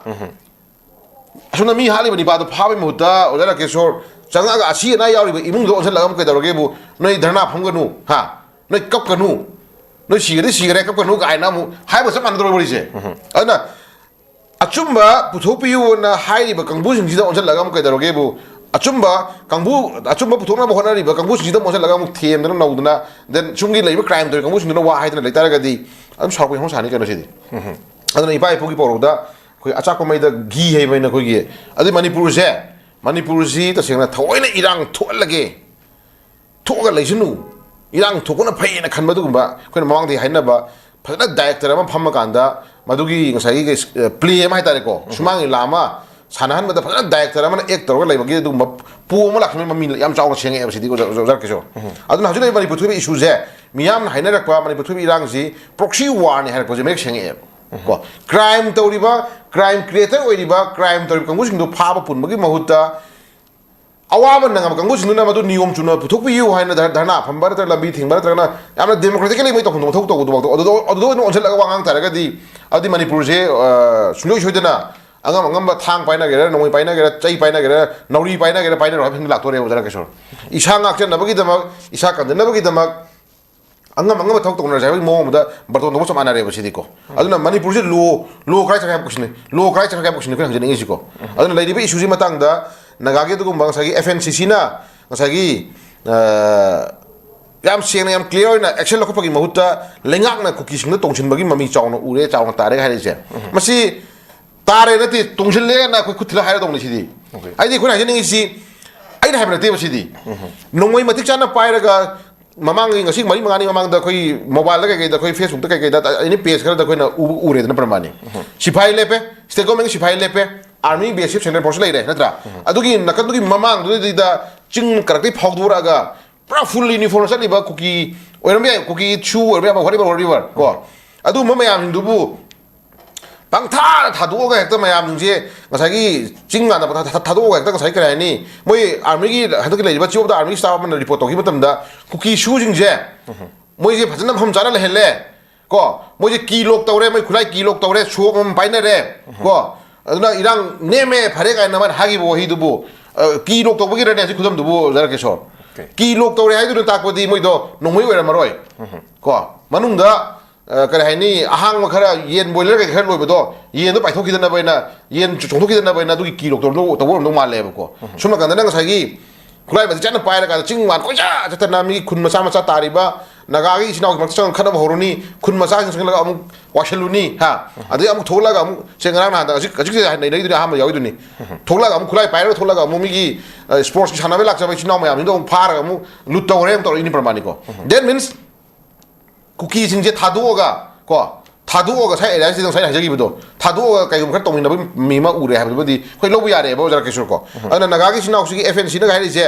ꯑꯁꯣꯝꯗ ꯃꯤ ꯍꯥꯠꯂꯤꯕ ꯅꯤꯄꯥꯗꯣ ꯐꯥꯕꯒꯤ ꯃꯍꯨꯠꯇ, ꯑꯣꯖꯥ ꯔꯥꯀꯦꯁꯣꯔ, ꯆꯪꯉꯛꯑꯒ ꯑꯁꯤ ꯑꯅꯥ ꯌꯥꯎꯔꯤꯕ ꯏꯃꯨꯡꯗꯣ ꯑꯣꯟꯁꯤꯜꯂꯒ ꯑꯃꯨꯛ ꯀꯩꯗꯧꯔꯒꯦꯕꯨ, "ꯅꯣꯏ ꯙꯔꯅꯥ ꯐꯝꯒꯅꯨ, ꯍꯥ? ꯅꯣꯏ ꯀꯞꯀꯅꯨ, ꯅꯣꯏ ꯁꯤꯒꯗꯤ ꯁꯤꯒꯔꯦ, ꯀꯞꯀꯅꯨ" ꯀꯥꯏꯅ ꯑꯃꯨꯛ ꯍꯥꯏꯕ ꯆꯞ ꯃꯥꯟꯅꯗ꯭ꯔꯣ ꯋꯥꯔꯤꯁꯦ? ꯑꯗꯨꯅ ꯑꯆꯨꯝꯕ ꯄꯨꯊꯣꯛꯄꯤꯌꯨꯅ ꯍꯥꯏꯔꯤꯕ ꯀꯥꯡꯕꯨꯁꯤꯡꯁꯤꯗ ꯑꯣꯟꯁꯤꯜꯂꯒ ꯑꯃꯨꯛ ꯀꯩꯗꯧꯔꯒꯦꯕꯨ, ꯑꯆꯨꯝꯕ ꯀꯥꯡꯕꯨ, ꯑꯆꯨꯝꯕ ꯄꯨꯊꯣꯛꯅꯕ ꯍꯣꯠꯅꯔꯤꯕ ꯀꯥꯡꯕꯨꯁꯤꯡꯁꯤꯗ ꯑꯃꯨꯛ ꯑꯣꯟꯁꯤꯜꯂꯒ ꯑꯃꯨꯛ ꯊꯦꯝꯗꯅ ꯅꯧꯗꯅ, then ꯁꯨꯝꯒꯤ ꯂꯩꯔꯤꯕ ꯀ꯭ꯔꯥꯏꯝ ꯇꯧꯔꯤ ꯀꯥꯡꯕꯨꯁꯤꯡꯗꯨꯅ ꯋꯥ ꯍꯥꯏꯗꯅ ꯂꯩꯇꯥꯔꯒꯗꯤ ꯑꯗꯨꯝ ꯁꯥꯎꯔꯛꯄꯒꯤ ꯍꯧꯅꯁꯥꯅꯤ ꯀꯩꯅꯣ ꯁꯤꯗꯤ꯫ ꯑꯗꯨꯅ ꯏꯄꯥ ꯏꯄꯨꯒꯤ ꯄꯥꯎꯔꯧꯗ ꯑꯩꯈꯣꯏ "ꯑꯆꯥꯛꯄ ꯃꯩꯗ ꯘꯤ ꯍꯩꯕ" ꯍꯥꯏꯅ ꯑꯩꯈꯣꯏꯒꯤ, ꯑꯗꯨ ꯃꯅꯤꯄꯨꯔꯁꯦ, ꯃꯅꯤꯄꯨꯔꯁꯤ ꯇꯁꯦꯡꯅ ꯊꯑꯣꯏꯅ ꯏꯔꯥꯡ ꯊꯣꯛꯍꯜꯂꯒꯦ, ꯊꯣꯛꯑꯒ ꯂꯩꯁꯅꯨ, ꯏꯔꯥꯡ ꯊꯣꯛꯄꯅ ꯐꯩꯌꯦꯅ ꯈꯟꯕ, ꯑꯗꯨꯒꯨꯝꯕ ꯑꯩꯈꯣꯏꯅ ꯃꯃꯥꯡꯗꯒꯤ ꯍꯥꯏꯅꯕ ꯐꯖꯅ ꯗꯥꯏꯔꯦꯛꯇꯔ ꯑꯃ ꯐꯝꯃꯀꯥꯟꯗ ꯃꯗꯨꯒꯤ ꯉꯁꯥꯏꯒꯤ ꯄ꯭ꯂꯦ ꯑꯃ ꯍꯥꯏꯇꯥꯔꯦꯀꯣ, ꯁꯨꯃꯥꯡ ꯂꯤꯂꯥ ꯑꯃ ꯁꯥꯟꯅꯍꯟꯕꯗ ꯐꯖꯅ ꯗꯥꯏꯔꯦꯛꯇꯔ ꯑꯃꯅ ꯑꯦꯛ ꯇꯧꯔꯒ ꯂꯩꯕꯒꯤ ꯑꯗꯨꯒꯨꯝꯕ ꯄꯣ ꯑꯃ ꯂꯥꯛꯁꯟꯕꯒꯤ ꯃꯃꯤ ꯌꯥꯝ ꯆꯥꯎꯅ ꯁꯦꯡꯉꯛꯑꯦꯕ ꯁꯤꯗꯤ ꯑꯣꯖꯥ, ꯑꯣꯖꯥ ꯀꯤꯁꯣꯔ꯫ ꯑꯗꯨꯅ ꯍꯧꯖꯤꯛ ꯂꯩꯔꯤꯕ ꯃꯅꯤꯄꯨꯔ ꯊꯣꯛꯏꯕ ꯏꯁꯨꯁꯦ, ꯃꯤꯌꯥꯝꯅ ꯍꯥꯏꯅꯔꯛꯄ ꯃꯅꯤꯄꯨꯔ ꯊꯣꯛꯏꯕ ꯏꯔꯥꯡꯁꯤ ꯄ꯭ꯔꯣꯛꯁꯤ ꯋꯥꯔꯅꯤ ꯍꯥꯏꯔꯛꯄꯁꯦ ꯃꯌꯦꯛ ꯁꯦꯡꯉꯛꯑꯦꯕ꯫ ꯀꯣ, ꯀ꯭ꯔꯥꯏꯝ ꯇꯧꯔꯤꯕ, ꯀ꯭ꯔꯥꯏꯝ ꯀ꯭ꯔꯤꯌꯦꯇꯔ ꯑꯣꯏꯔꯤꯕ, ꯀ꯭ꯔꯥꯏꯝ ꯇꯧꯔꯤꯕ ꯀꯥꯡꯕꯨꯁꯤꯡꯗꯣ ꯐꯥꯕ ꯄꯨꯟꯕꯒꯤ ꯃꯍꯨꯠꯇ ꯑꯋꯥꯕ ꯅꯪꯉꯕ ꯀꯥꯡꯕꯨꯁꯤꯡꯗꯨꯅ ꯃꯗꯨ ꯅꯤꯌꯣꯝ ꯆꯨꯝꯅ ꯄꯨꯊꯣꯛꯄꯤꯌꯨ ꯍꯥꯏꯅ ꯙꯔ-, ꯙꯔꯅꯥ ꯐꯝꯕ ꯅꯠꯇ꯭ꯔꯒ ꯂꯝꯕꯤ ꯊꯤꯡꯕ ꯅꯠꯇ꯭ꯔꯒꯅ ꯌꯥꯝꯅ ꯗꯦꯃꯣꯀ꯭ꯔꯦꯇꯤꯀꯦꯜꯂꯤ ꯃꯣꯏ ꯇꯧꯐꯝ ꯊꯣꯛꯄ ꯇꯧꯕꯗꯨꯐꯥꯎꯗ ꯑꯗꯨꯗ, ꯑꯗꯨꯗ ꯑꯣꯏꯅ ꯑꯣꯟꯁꯤꯜꯂꯒ ꯋꯥ ꯉꯥꯡ ꯇꯥꯔꯒꯗꯤ, ꯑꯗꯨꯗꯤ ꯃꯅꯤꯄꯨꯔꯁꯦ, ꯑ, ꯁꯨꯡꯁꯣꯏ ꯁꯣꯏꯗꯅ ꯑꯉꯝ ꯑꯉꯝꯕ ꯊꯥꯡ ꯄꯥꯏꯅꯒꯦꯔꯥ, ꯅꯣꯡꯃꯩ ꯄꯥꯏꯅꯒꯦꯔꯥ, ꯆꯩ ꯄꯥꯏꯅꯒꯦꯔꯥ, ꯅꯥꯎꯔꯤ ꯄꯥꯏꯅꯒꯦꯔꯥ, ꯄꯥꯏꯅꯔꯣ ꯍꯥꯏꯕ ꯐꯤꯕꯝꯗ ꯂꯥꯛꯇꯣꯔꯦꯕ, ꯑꯣꯖꯥ ꯔꯥꯀꯦꯁꯣꯔ꯫ ꯏꯁꯥ ꯉꯥꯛꯆꯅꯕꯒꯤꯗꯃꯛ, ꯏꯁꯥ ꯀꯟꯖꯅꯕꯒꯤꯗꯃꯛ ꯑꯉꯝ ꯑꯉꯝꯕ ꯊꯕꯛ ꯇꯧꯅꯔꯁꯦ ꯍꯥꯏꯕꯒꯤ ꯃꯑꯣꯡ ꯑꯃꯗ ꯕꯥꯔꯇꯣꯟ ꯇꯧꯕ ꯆꯞ ꯃꯥꯟꯅꯔꯦꯕ ꯁꯤꯗꯤꯀꯣ꯫ ꯑꯗꯨꯅ ꯃꯅꯤꯄꯨꯔꯁꯦ ꯂꯣ, ꯂꯣ ꯀꯗꯥꯏ ꯆꯠꯈ꯭ꯔꯦ ꯍꯥꯏꯕ ꯀꯣꯏꯁꯟꯅꯤ꯫ ꯂꯣ ꯀꯗꯥꯏ ꯆꯠꯈ꯭ꯔꯦ ꯍꯥꯏꯕ ꯀꯣꯏꯁꯟꯅꯤ ꯑꯩꯈꯣꯏꯅ ꯍꯪꯖꯅꯤꯡꯉꯤꯁꯤꯀꯣ꯫ ꯑꯗꯨꯅ ꯂꯩꯔꯤꯕ ꯏꯁꯨꯁꯤ ꯃꯇꯥꯡꯗ ꯅꯥꯒꯥꯒꯤ ꯑꯗꯨꯒꯨꯝꯕ ꯉꯁꯥꯏꯒꯤ ꯑꯦꯐ ꯑꯦꯟ ꯁꯤ ꯁꯤꯅ ꯉꯁꯥꯏꯒꯤ, ꯑ, ꯌꯥꯝ ꯁꯦꯡꯅ, ꯌꯥꯝ ꯀ꯭ꯂꯤꯌꯥꯔ ꯑꯣꯏꯅ ꯑꯦꯛꯁꯟ ꯂꯧꯈꯠꯄꯒꯤ ꯃꯍꯨꯠꯇ ꯂꯩꯉꯥꯛꯅ ꯀꯨꯀꯤꯁꯤꯡꯗ ꯇꯣꯡꯁꯤꯟꯕꯒꯤ ꯃꯃꯤ ꯆꯥꯎꯅ ꯎꯔꯦ, ꯆꯥꯎꯅ ꯇꯥꯔꯦ ꯍꯥꯏꯔꯤꯁꯦ꯫ ꯃꯁꯤ ꯇꯥꯔꯦ ꯅꯠꯇꯦ, ꯇꯣꯡꯁꯤꯜꯂꯦꯅ ꯑꯩꯈꯣꯏ ꯈꯨꯠ ꯊꯤꯜꯂ ꯍꯥꯏꯔꯗꯧꯅꯤ ꯁꯤꯗꯤ꯫ ꯑꯣꯀꯦ꯫ ꯑꯩꯗꯤ ꯑꯩꯈꯣꯏꯅ ꯍꯥꯏꯖꯅꯤꯡꯉꯤꯁꯤ, ꯑꯩꯅ ꯍꯥꯏꯕ ꯅꯠꯇꯦꯕ ꯁꯤꯗꯤ꯫ ꯅꯣꯡꯃꯩ ꯃꯇꯤꯛ ꯆꯥꯅ ꯄꯥꯏꯔꯒ ꯃꯃꯥꯡꯒꯤ, ꯉꯁꯤ ꯃꯔꯤ ꯃꯉꯥꯅꯤ ꯃꯃꯥꯡꯗ ꯑꯩꯈꯣꯏ ꯃꯣꯕꯥꯏꯜꯗ ꯀꯩꯀꯩꯗ, ꯑꯩꯈꯣꯏ ꯐꯦꯁꯕꯨꯛꯇ ꯀꯩꯀꯩꯗ, ꯑꯦꯅꯤ ꯄꯦꯖ ꯈꯔꯗ ꯑꯩꯈꯣꯏꯅ ꯎꯕ, ꯎꯔꯦꯗꯅ ꯄ꯭ꯔꯃꯥꯟꯅꯤ꯫ ꯁꯤꯐꯥꯏ ꯂꯦꯞꯄꯦ, ꯁ꯭ꯇꯦꯠ ꯒꯣꯔꯃꯦꯟꯒꯤ ꯁꯤꯐꯥꯏ ꯂꯦꯞꯄꯦ, ꯑꯥꯔꯃꯤ, ꯕꯤ ꯑꯦꯁ ꯑꯦꯐ, ꯁꯦꯟꯇ꯭ꯔꯦꯜ ꯐꯣꯔꯁ ꯂꯩꯔꯦ ꯅꯠꯇ꯭ꯔꯥ? ꯑꯗꯨꯒꯤ ꯅꯥꯀꯟꯗꯨꯒꯤ ꯃꯃꯥꯡꯗꯨꯗꯩꯗ ꯆꯤꯡ ꯀꯔꯛꯇꯒꯤ ꯐꯥꯎꯗꯣꯔꯛꯑꯒ ꯄꯨꯔꯥ ꯐꯨꯜ ꯌꯨꯅꯤꯐꯣꯔꯝ ꯆꯠꯂꯤꯕ ꯀꯨꯀꯤ ꯑꯣꯏꯔꯝꯕ ꯌꯥꯏ, ꯀꯨꯀꯤ ꯁꯨ ꯑꯣꯏꯔꯝꯕ ꯌꯥꯏ, whatever, whatever, ꯀꯣ꯫ ꯑꯗꯨꯒꯨꯝꯕ ꯃꯌꯥꯝꯁꯤꯡꯗꯨꯕꯨ ꯄꯪꯊꯥꯗ ꯊꯥꯗꯣꯛꯑꯒ ꯍꯦꯛꯇ ꯃꯌꯥꯝꯁꯤꯡꯁꯦ ꯉꯁꯥꯏꯒꯤ ꯆꯤꯡ ꯃꯥꯟꯗ ꯄꯪꯊꯥ ꯊꯥ-, ꯊꯥꯗꯣꯛꯑꯒ ꯍꯦꯛꯇ ꯉꯁꯥꯏ ꯀꯔꯤ ꯍꯥꯏꯅꯤ, ꯃꯣꯏ ꯑꯥꯔꯃꯤꯒꯤ ꯍꯟꯗꯛꯀꯤ ꯂꯩꯔꯤꯕ ꯆꯤꯐ ꯑꯣꯐ ꯗ ꯑꯥꯔꯃꯤꯒꯤ ꯁ꯭ꯇꯥꯐ ꯑꯃꯅ ꯔꯤꯄꯣꯔꯠ ꯇꯧꯈꯤꯕ ꯃꯇꯝꯗ ꯀꯨꯀꯤ ꯁꯨꯁꯤꯡꯁꯦ ꯃꯣꯏꯁꯦ ꯐꯖꯅ ꯃꯐꯝ ꯆꯥꯅ ꯂꯩꯍꯜꯂꯦ꯫ ꯀꯣ, ꯃꯣꯏꯁꯦ ꯀꯤ ꯂꯣꯛ ꯇꯧꯔꯦ, ꯃꯣꯏ ꯈꯨꯠꯂꯥꯏ ꯀꯤ ꯂꯣꯛ ꯇꯧꯔꯦ, ꯁꯣꯞ ꯑꯃ ꯄꯥꯏꯅꯔꯦ꯫ ꯀꯣ, ꯑꯗꯨꯅ ꯏꯔꯥꯡ ꯅꯦꯝꯃꯦ, ꯐꯔꯦ ꯀꯥꯏꯅ ꯃꯥꯅ ꯍꯥꯏꯈꯤꯕ ꯋꯥꯍꯩꯗꯨꯕꯨ, ꯑ, ꯀꯤ ꯂꯣꯛ ꯇꯧꯕꯒꯤꯔꯅꯦ ꯍꯧꯖꯤꯛ ꯈꯨꯗꯝꯗꯨꯕꯨ, ꯑꯣꯖꯥ ꯔꯥꯀꯦꯁꯣꯔ? ꯑꯣꯀꯦ꯫ ꯀꯤ ꯂꯣꯛ ꯇꯧꯔꯦ ꯍꯥꯏꯗꯨꯅ ꯇꯥꯛꯄꯗꯤ ꯃꯣꯏꯗꯣ ꯅꯣꯡꯃꯩ ꯑꯣꯏꯔꯝꯃꯔꯣꯏ꯫ ꯀꯣ, ꯃꯅꯨꯡꯗ ꯑ, ꯀꯔꯤ ꯍꯥꯏꯅꯤ, ꯑꯍꯥꯡꯕ ꯈꯔ, ꯌꯦꯟ ꯕꯣꯏꯂꯔ ꯀꯩ ꯈꯔ ꯂꯣꯏꯕꯗꯣ, ꯌꯦꯟꯗꯣ ꯄꯥꯏꯊꯣꯛꯈꯤꯗꯅꯕ ꯍꯥꯏꯅ, ꯌꯦꯟ ꯆꯣꯡꯊꯣꯛꯈꯤꯗꯅꯕ ꯍꯥꯏꯅ ꯑꯗꯨꯒꯤ ꯀꯤ ꯂꯣꯛ ꯇꯧꯔꯝꯗꯧ ꯇꯧꯕ ꯑꯣꯏꯔꯝꯗꯧ ꯃꯥꯜꯂꯦꯕꯀꯣ꯫ ꯁꯣꯝ ꯅꯥꯀꯟꯗꯅ ꯉꯁꯥꯏꯒꯤ ꯈꯨꯠꯂꯥꯏ ꯃꯇꯤꯛ ꯆꯥꯅ ꯄꯥꯏꯔꯀꯥꯟꯗ ꯆꯤꯡ ꯃꯥꯟ ꯀꯣꯏꯆꯠ ꯆꯠꯇꯅ ꯃꯤ ꯈꯨꯟ ꯃꯆꯥ ꯃꯆꯥ ꯇꯥꯔꯤꯕ ꯅꯥꯒꯥꯒꯤ ꯏꯆꯤꯟ ꯏꯅꯥꯎꯒꯤ ꯃꯔꯛꯇ ꯆꯪꯉꯒ ꯈꯠꯅꯕ ꯍꯧꯔꯅꯤ, ꯈꯨꯟ ꯃꯆꯥꯁꯤꯡ ꯆꯪꯁꯤꯜꯂꯒ ꯑꯃꯨꯛ ꯋꯥꯏꯁꯤꯜꯂꯨꯅꯤ, ꯍꯥ? ꯑꯗꯩ ꯑꯃꯨꯛ ꯊꯣꯛꯂꯛꯑꯒ ꯑꯃꯨꯛ, ꯁꯦ, ꯉꯔꯥꯡ ꯅꯍꯥꯟꯗ ꯍꯧꯖꯤꯛ ꯍꯧꯖꯤꯛꯁꯦ ꯅꯩꯅꯔꯤꯗꯨꯅꯤ, ꯑꯍꯥꯟꯕ ꯌꯥꯎꯔꯤꯗꯨꯅꯤ꯫ ꯊꯣꯛꯂꯛꯑꯒ ꯑꯃꯨꯛ ꯈꯨꯠꯂꯥꯏ ꯄꯥꯏꯔꯒ ꯊꯣꯛꯂꯛꯑꯒ ꯑꯃꯨꯛ ꯃꯤꯒꯤ, ꯑ, ꯁ꯭ꯄꯣꯔꯠꯁꯀꯤ ꯁꯥꯟꯅꯕ ꯂꯥꯛꯆꯕ ꯏꯆꯤꯟ ꯏꯅꯥꯎ ꯃꯌꯥꯝꯁꯤꯡꯗꯣ ꯑꯃꯨꯛ ꯐꯥꯔꯒ ꯑꯃꯨꯛ ꯂꯨꯠ ꯇꯧꯔꯦ ꯑꯃꯨꯛ ꯇꯧꯔꯛꯏꯅꯤ ꯄ꯭ꯔꯃꯥꯅꯤꯀꯣ꯫ That means ꯀꯨꯀꯤꯁꯤꯡꯁꯦ ꯊꯥꯗꯣꯛꯑꯒ, ꯀꯣ, ꯊꯥꯗꯣꯛꯑꯒ ꯉꯁꯥꯏ ꯑꯦꯔꯤꯌꯥꯁꯤꯗ ꯉꯁꯥꯏ ꯍꯥꯏꯖꯈꯤꯕꯗꯣ, ꯊꯥꯗꯣꯛꯑꯒ ꯀꯩꯒꯨꯝꯕ ꯈꯔ ꯇꯧꯃꯤꯟꯅꯕꯒꯤ ꯃꯤ ꯑꯃ ꯎꯔꯦ ꯍꯥꯏꯕꯗꯨꯃꯗꯤ ꯑꯩꯈꯣꯏ ꯂꯧꯕ ꯌꯥꯔꯦꯕ, ꯑꯣꯖꯥ ꯔꯥꯀꯦꯁꯣꯔ ꯀꯣ꯫ ꯑꯗꯨꯅ ꯅꯥꯒꯥꯒꯤ ꯏꯆꯤꯟ ꯏꯅꯥꯎꯁꯤꯒꯤ ꯑꯦꯐ ꯑꯦꯟ ꯁꯤꯅꯒ ꯍꯥꯏꯔꯤꯁꯦ,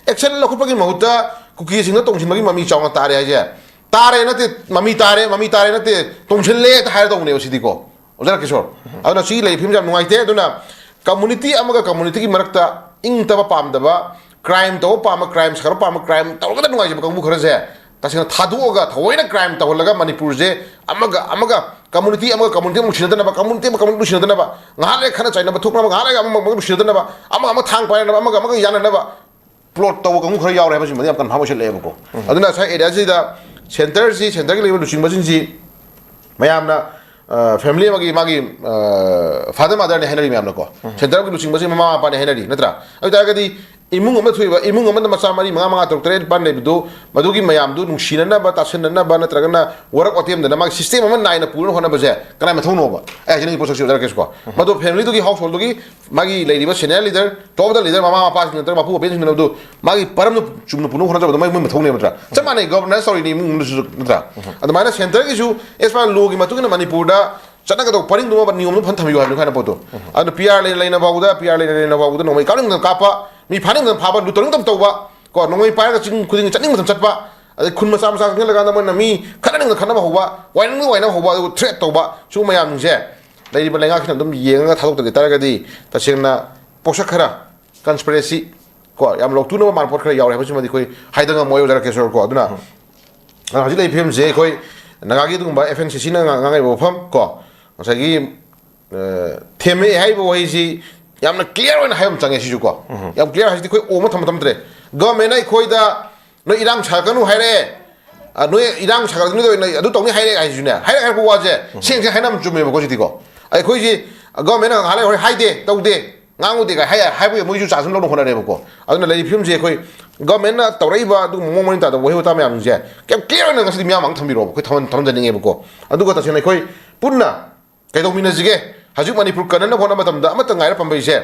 ꯑꯦꯛꯁꯟ ꯂꯧꯈꯠꯄꯒꯤ ꯃꯍꯨꯠꯇ ꯀꯨꯀꯤꯁꯤꯡꯗ ꯇꯣꯡꯁꯤꯟꯕꯒꯤ ꯃꯃꯤ ꯆꯥꯎꯅ ꯇꯥꯔꯦ ꯍꯥꯏꯁꯦ, ꯇꯥꯔꯦ ꯅꯠꯇꯦ, ꯃꯃꯤ ꯇꯥꯔꯦ, ꯃꯃꯤ ꯇꯥꯔꯦ ꯅꯠꯇꯦ, ꯇꯣꯡꯁꯤꯜꯂꯦ ꯍꯦꯛꯇ ꯍꯥꯏꯔ ꯇꯧꯕꯅꯦꯕ ꯁꯤꯗꯤꯀꯣ, ꯑꯣꯖꯥ ꯔꯥꯀꯦꯁꯣꯔ꯫ ꯑꯗꯨꯅ ꯁꯤꯒꯤ ꯂꯩꯔꯤꯕ ꯐꯤꯕꯝꯁꯦ ꯌꯥꯝ ꯅꯨꯡꯉꯥꯏꯇꯦ꯫ ꯑꯗꯨꯅ ꯀꯝꯃꯨꯅꯤꯇꯤ ꯑꯃꯒ ꯀꯝꯃꯨꯅꯤꯇꯤꯒꯤ ꯃꯔꯛꯇ ꯏꯪ ꯇꯞꯄ ꯄꯥꯝꯗꯕ, ꯀ꯭ꯔꯥꯏꯝ ꯇꯧꯕ ꯄꯥꯝꯕ, ꯀ꯭ꯔꯥꯏꯝ ꯁꯥꯒꯠꯄ ꯄꯥꯝꯕ, ꯀ꯭ꯔꯥꯏꯝ ꯇꯧꯔꯒꯗ ꯅꯨꯡꯉꯥꯏꯖꯕ ꯀꯥꯡꯕꯨ ꯈꯔꯁꯦ ꯇꯁꯦꯡꯅ ꯊꯥꯗꯣꯛꯑꯒ ꯊꯑꯣꯏꯅ ꯀ꯭ꯔꯥꯏꯝ ꯇꯧꯍꯜꯂꯒ ꯃꯅꯤꯄꯨꯔꯁꯦ ꯑꯃꯒ ꯑꯃꯒ, ꯀꯝꯃꯨꯅꯤꯇꯤ ꯑꯃꯒ ꯀꯝꯃꯨꯅꯤꯇꯤ ꯑꯃ ꯅꯨꯡꯁꯤꯅꯗꯅꯕ, ꯀꯝꯃꯨꯅꯤꯇꯤ ꯑꯃꯒ ꯀꯝꯃꯨꯅꯤꯇꯤ ꯅꯨꯡꯁꯤꯅꯗꯅꯕ, ꯉꯥꯏꯍꯥꯛ ꯂꯩꯔꯒ ꯈꯠꯅ ꯆꯩꯅꯕ ꯊꯣꯛꯅꯕ, ꯉꯥꯏꯍꯥꯛ ꯂꯩꯔꯒ ꯑꯃꯒ ꯑꯃꯒ ꯅꯨꯡꯁꯤꯅꯗꯅꯕ, ꯑꯃꯒ ꯑꯃ ꯊꯥꯡ ꯄꯥꯏꯅꯅꯕ, ꯑꯃꯒ ꯑꯃꯒ ꯌꯥꯅꯅꯕ ꯄ꯭ꯂꯣꯠ ꯇꯧꯕ ꯀꯥꯡꯕꯨ ꯈꯔ ꯌꯥꯎꯔꯦ ꯍꯥꯏꯕꯁꯤꯃꯗꯤ ꯌꯥꯝ ꯀꯟꯐꯥꯔꯝ ꯑꯣꯏꯁꯜꯂꯛꯑꯦꯕꯀꯣ꯫ ꯑꯗꯨꯅ ꯉꯁꯥꯏ ꯑꯦꯔꯤꯌꯥꯁꯤꯗ ꯁꯦꯟꯇꯔꯁꯤ, ꯁꯦꯟꯇꯔꯒꯤ ꯂꯩꯔꯤꯕ ꯂꯨꯆꯤꯡꯕꯁꯤꯡꯁꯤ ꯃꯌꯥꯝꯅ, ꯑ, ꯐꯦꯃꯤꯂꯤ ꯑꯃꯒꯤ ꯃꯥꯒꯤ, ꯑ, ꯐꯥꯗꯔ ꯃꯥꯗꯔꯅꯦ ꯍꯥꯏꯅꯔꯤ ꯃꯌꯥꯝꯅꯀꯣ꯫ ꯁꯦꯟꯇꯔꯒꯤ ꯂꯨꯆꯤꯡꯕꯁꯤ ꯃꯃꯥ ꯃꯄꯥꯅꯦ ꯍꯥꯏꯅꯔꯤ, ꯅꯠꯇ꯭ꯔꯥ? ꯑꯗꯨ ꯑꯣꯏꯇꯥꯔꯒꯗꯤ ꯏꯃꯨꯡ ꯑꯃ ꯊꯣꯛꯏꯕ, ꯏꯃꯨꯡ ꯑꯃꯗ ꯃꯆꯥ ꯃꯔꯤ, ꯃꯉꯥ, ꯃꯉꯥ, ꯇꯔꯨꯛ, ꯇꯔꯦꯠ, ꯅꯤꯄꯥꯟ ꯂꯩꯕꯗꯨ, ꯃꯗꯨꯒꯤ ꯃꯌꯥꯝꯗꯨ ꯅꯨꯡꯁꯤꯅꯅꯕ, ꯇꯥꯁꯤꯟꯅꯅꯕ, ꯅꯠꯇ꯭ꯔꯒꯅ ꯋꯥꯔꯛ ꯋꯥꯇꯦꯝꯗꯅ ꯃꯥꯒꯤ ꯁꯤꯁꯇꯦꯝ ꯑꯃ ꯅꯥꯏꯅ ꯄꯨꯅꯕ ꯍꯣꯠꯅꯕꯁꯦ ꯀꯅꯥꯏ ꯃꯊꯧꯅꯣꯕ? ꯑꯩ ꯍꯥꯏꯖꯅꯤꯡꯉꯤ ꯄꯣꯠꯁꯛꯁꯤ ꯑꯣꯖꯥ ꯔꯥꯀꯦꯁꯀꯣ꯫ ꯃꯗꯨ ꯐꯦꯃꯤꯂꯤꯗꯨꯒꯤ, ꯍꯥꯎꯁ ꯍꯣꯜꯗꯨꯒꯤ ꯃꯥꯒꯤ ꯂꯩꯔꯤꯕ senior leader, top of the leader, ꯃꯃꯥ ꯃꯄꯥꯁꯤꯡ ꯅꯠꯇ꯭ꯔꯒ ꯃꯄꯨ ꯃꯄꯦꯟꯁꯤꯡꯅ ꯑꯗꯨ ꯃꯥꯒꯤ ꯄꯔꯝꯗꯨ ꯆꯨꯝꯅ ꯄꯨꯅꯕ ꯍꯣꯠꯅꯖꯕꯗꯣ ꯃꯣꯏ, ꯃꯣꯏ ꯃꯊꯧꯅꯦꯕ, ꯅꯠꯇ꯭ꯔꯥ? ꯆꯞ ꯃꯥꯟꯅꯩ, ꯒꯚꯔꯅꯦꯟꯁ ꯇꯧꯔꯤꯅꯤ ꯏꯃꯨꯡ ꯃꯅꯨꯡꯗꯁꯨ, ꯅꯠꯇ꯭ꯔꯥ? ꯑꯗꯨꯃꯥꯏꯅ ꯁꯦꯟꯇꯔꯒꯤꯁꯨ as per ꯂꯣꯒꯤ ꯃꯇꯨꯡ ꯏꯟꯅ ꯃꯅꯤꯄꯨꯔꯗ ꯆꯠꯅꯒꯗꯧꯕ ꯄꯔꯤꯡꯗꯨꯃ ꯅꯤꯌꯣꯝꯗꯨ ꯐꯅ ꯊꯝꯕꯤꯌꯨ ꯍꯥꯏꯕꯅꯤ ꯍꯥꯏꯅ ꯄꯣꯠꯇꯣ꯫ ꯑꯗꯨꯅ ꯄꯤ ꯑꯥꯔ ꯂꯩꯅ ꯂꯩꯅ ꯐꯥꯎꯕꯗ, ꯄꯤ ꯑꯥꯔ ꯂꯩꯅ ꯂꯩꯅ ꯐꯥꯎꯕꯗ ꯅꯣꯡꯃꯩ ꯀꯥꯞꯅꯤꯡꯕꯗ ꯀꯥꯞꯄ, ꯃꯤ ꯐꯥꯅꯤꯡꯕꯗ ꯐꯥꯕ, ꯂꯨꯠ ꯇꯧꯅꯤꯡꯕꯗ ꯇꯧꯕ, ꯀꯣ, ꯅꯣꯡꯃꯩ ꯄꯥꯏꯔꯒ ꯆꯤꯡ ꯈꯨꯗꯤꯡ ꯆꯠꯅꯤꯡꯕ ꯃꯇꯝ ꯆꯠꯄ, ꯑꯗꯩ ꯈꯨꯟ ꯃꯆꯥ ꯃꯆꯥ ꯆꯪꯁꯤꯜꯂꯀꯥꯟꯗ ꯃꯣꯏꯅ ꯃꯤ ꯈꯠꯅꯅꯤꯡꯕꯗ ꯈꯠꯅꯕ ꯍꯧꯕ, ꯋꯥꯏꯅꯤꯡꯕꯗ ꯋꯥꯏꯅꯕ ꯍꯧꯕ, ꯑꯗꯨꯒ ꯊ꯭ꯔꯦꯠ ꯇꯧꯕ, ꯁꯤꯒꯨꯝꯕ ꯃꯌꯥꯝꯁꯤꯡꯁꯦ ꯂꯩꯔꯤꯕ ꯂꯩꯉꯥꯛꯁꯤꯅ ꯑꯗꯨꯝ ꯌꯦꯡꯉꯒ ꯊꯥꯗꯣꯛꯇ ꯇꯥꯔꯒꯗꯤ ꯇꯁꯦꯡꯅ ꯄꯣꯠꯁꯛ ꯈꯔ ꯀꯟꯁꯄꯤꯔꯦꯁꯤ ꯀꯣ, ꯌꯥꯝ ꯂꯧꯊꯣꯛꯅꯕ ꯃꯥꯟꯕ ꯄꯣꯠ ꯈꯔ ꯌꯥꯎꯔꯦ ꯍꯥꯏꯕꯁꯤꯃꯗꯤ ꯑꯩꯈꯣꯏ ꯍꯥꯏꯗ ꯉꯝꯃꯣꯏ, ꯑꯣꯖꯥ ꯔꯥꯀꯦꯁꯣꯔ ꯀꯣ꯫ ꯑꯗꯨꯅ ꯍꯧꯖꯤꯛ ꯂꯩꯔꯤꯕ ꯐꯤꯕꯝꯁꯦ ꯑꯩꯈꯣꯏ ꯅꯥꯒꯥꯒꯤ ꯑꯗꯨꯒꯨꯝꯕ ꯑꯦꯐ ꯑꯦꯟ ꯁꯤ ꯁꯤꯅ ꯉꯥꯡꯉꯛꯏꯕ ꯋꯥꯐꯝ ꯀꯣ, ꯉꯁꯥꯏꯒꯤ, ꯑ, ꯊꯦꯝꯃꯦ ꯍꯥꯏꯔꯤꯕ ꯋꯥꯍꯩꯁꯤ ꯌꯥꯝꯅ ꯀ꯭ꯂꯤꯌꯥꯔ ꯑꯣꯏꯅ ꯍꯥꯏꯕ ꯑꯃ ꯆꯪꯉꯦ ꯁꯤꯁꯨ ꯀꯣ꯫ ꯌꯥꯝ ꯀ꯭ꯂꯤꯌꯥꯔ ꯍꯥꯏꯁꯤꯗꯤ ꯑꯩꯈꯣꯏ ꯑꯣ ꯑꯃ ꯊꯝꯕ ꯊꯝꯗ꯭ꯔꯦ꯫ ꯒꯚꯔꯟꯃꯦꯟꯅ ꯑꯩꯈꯣꯏꯗ ꯅꯣꯏ ꯏꯔꯥꯡ ꯁꯥꯒꯅꯨ ꯍꯥꯏꯔꯛꯑꯦ, ꯑ, ꯅꯣꯏ ꯏꯔꯥꯡ ꯁꯥꯒꯠꯂꯛꯇ꯭ꯔꯤꯉꯩꯗ ꯑꯣꯏꯅ ꯑꯗꯨ ꯇꯧꯅꯤ ꯍꯥꯏꯔꯦ ꯍꯥꯏꯁꯤꯅꯦ, ꯍꯥꯏꯔꯦ ꯍꯥꯏꯔꯛꯄ ꯋꯥꯁꯦ ꯁꯦꯡ ꯁꯦꯡ ꯍꯥꯏꯅꯕ ꯆꯨꯝꯃꯦꯕꯀꯣ꯫ ꯁꯤꯗꯤꯀꯣ ꯑꯩꯈꯣꯏꯁꯤ ꯒꯚꯔꯟꯃꯦꯟꯠꯅ ꯉꯥꯏꯍꯥꯛ ꯂꯩ ꯍꯣꯏ ꯍꯥꯏꯗꯦ, ꯇꯧꯗꯦ, ꯉꯥꯡꯉꯨꯗꯦ ꯀꯥꯏ ꯍꯥꯏ, ꯍꯥꯏꯕꯒꯤ ꯃꯣꯏꯁꯨ ꯆꯥꯟꯁ ꯑꯗꯨꯝ ꯂꯧꯅ ꯍꯣꯠꯅꯔꯦꯕꯀꯣ꯫ ꯑꯗꯨꯅ ꯂꯩꯔꯤꯕ ꯐꯤꯕꯝꯁꯦ ꯑꯩꯈꯣꯏ ꯒꯚꯔꯟꯃꯦꯟꯠꯅ ꯇꯧꯔꯛꯏꯕ ꯑꯗꯨꯒꯨꯝꯕ ꯃꯑꯣꯡ ꯃꯔꯤꯟ ꯇꯥꯗꯕ ꯋꯥꯍꯩ ꯋꯥꯇꯥ ꯃꯌꯥꯝꯁꯦ ꯀꯌꯥꯝ ꯀ꯭ꯂꯤꯌꯥꯔ ꯑꯣꯏꯅ ꯉꯁꯤꯗꯤ ꯃꯤꯌꯥꯝ ꯃꯥꯡꯗ ꯊꯝꯕꯤꯔꯛꯑꯣꯕ, ꯑꯩꯈꯣꯏ ꯊꯝꯍꯟ-, ꯊꯝꯍꯟꯖꯅꯤꯡꯉꯦꯕꯀꯣ꯫ ꯑꯗꯨꯒ ꯇꯁꯦꯡꯅ ꯑꯩꯈꯣꯏ ꯄꯨꯟꯅ ꯀꯩꯗꯧꯃꯤꯟꯅꯁꯤꯒꯦ? ꯍꯧꯖꯤꯛ ꯃꯅꯤꯄꯨꯔ ꯀꯟꯅꯅꯕ ꯍꯣꯠꯅꯕ ꯃꯇꯝꯗ ꯑꯃꯠꯇ ꯉꯥꯏꯔ ꯄꯥꯝꯕꯩꯁꯦ,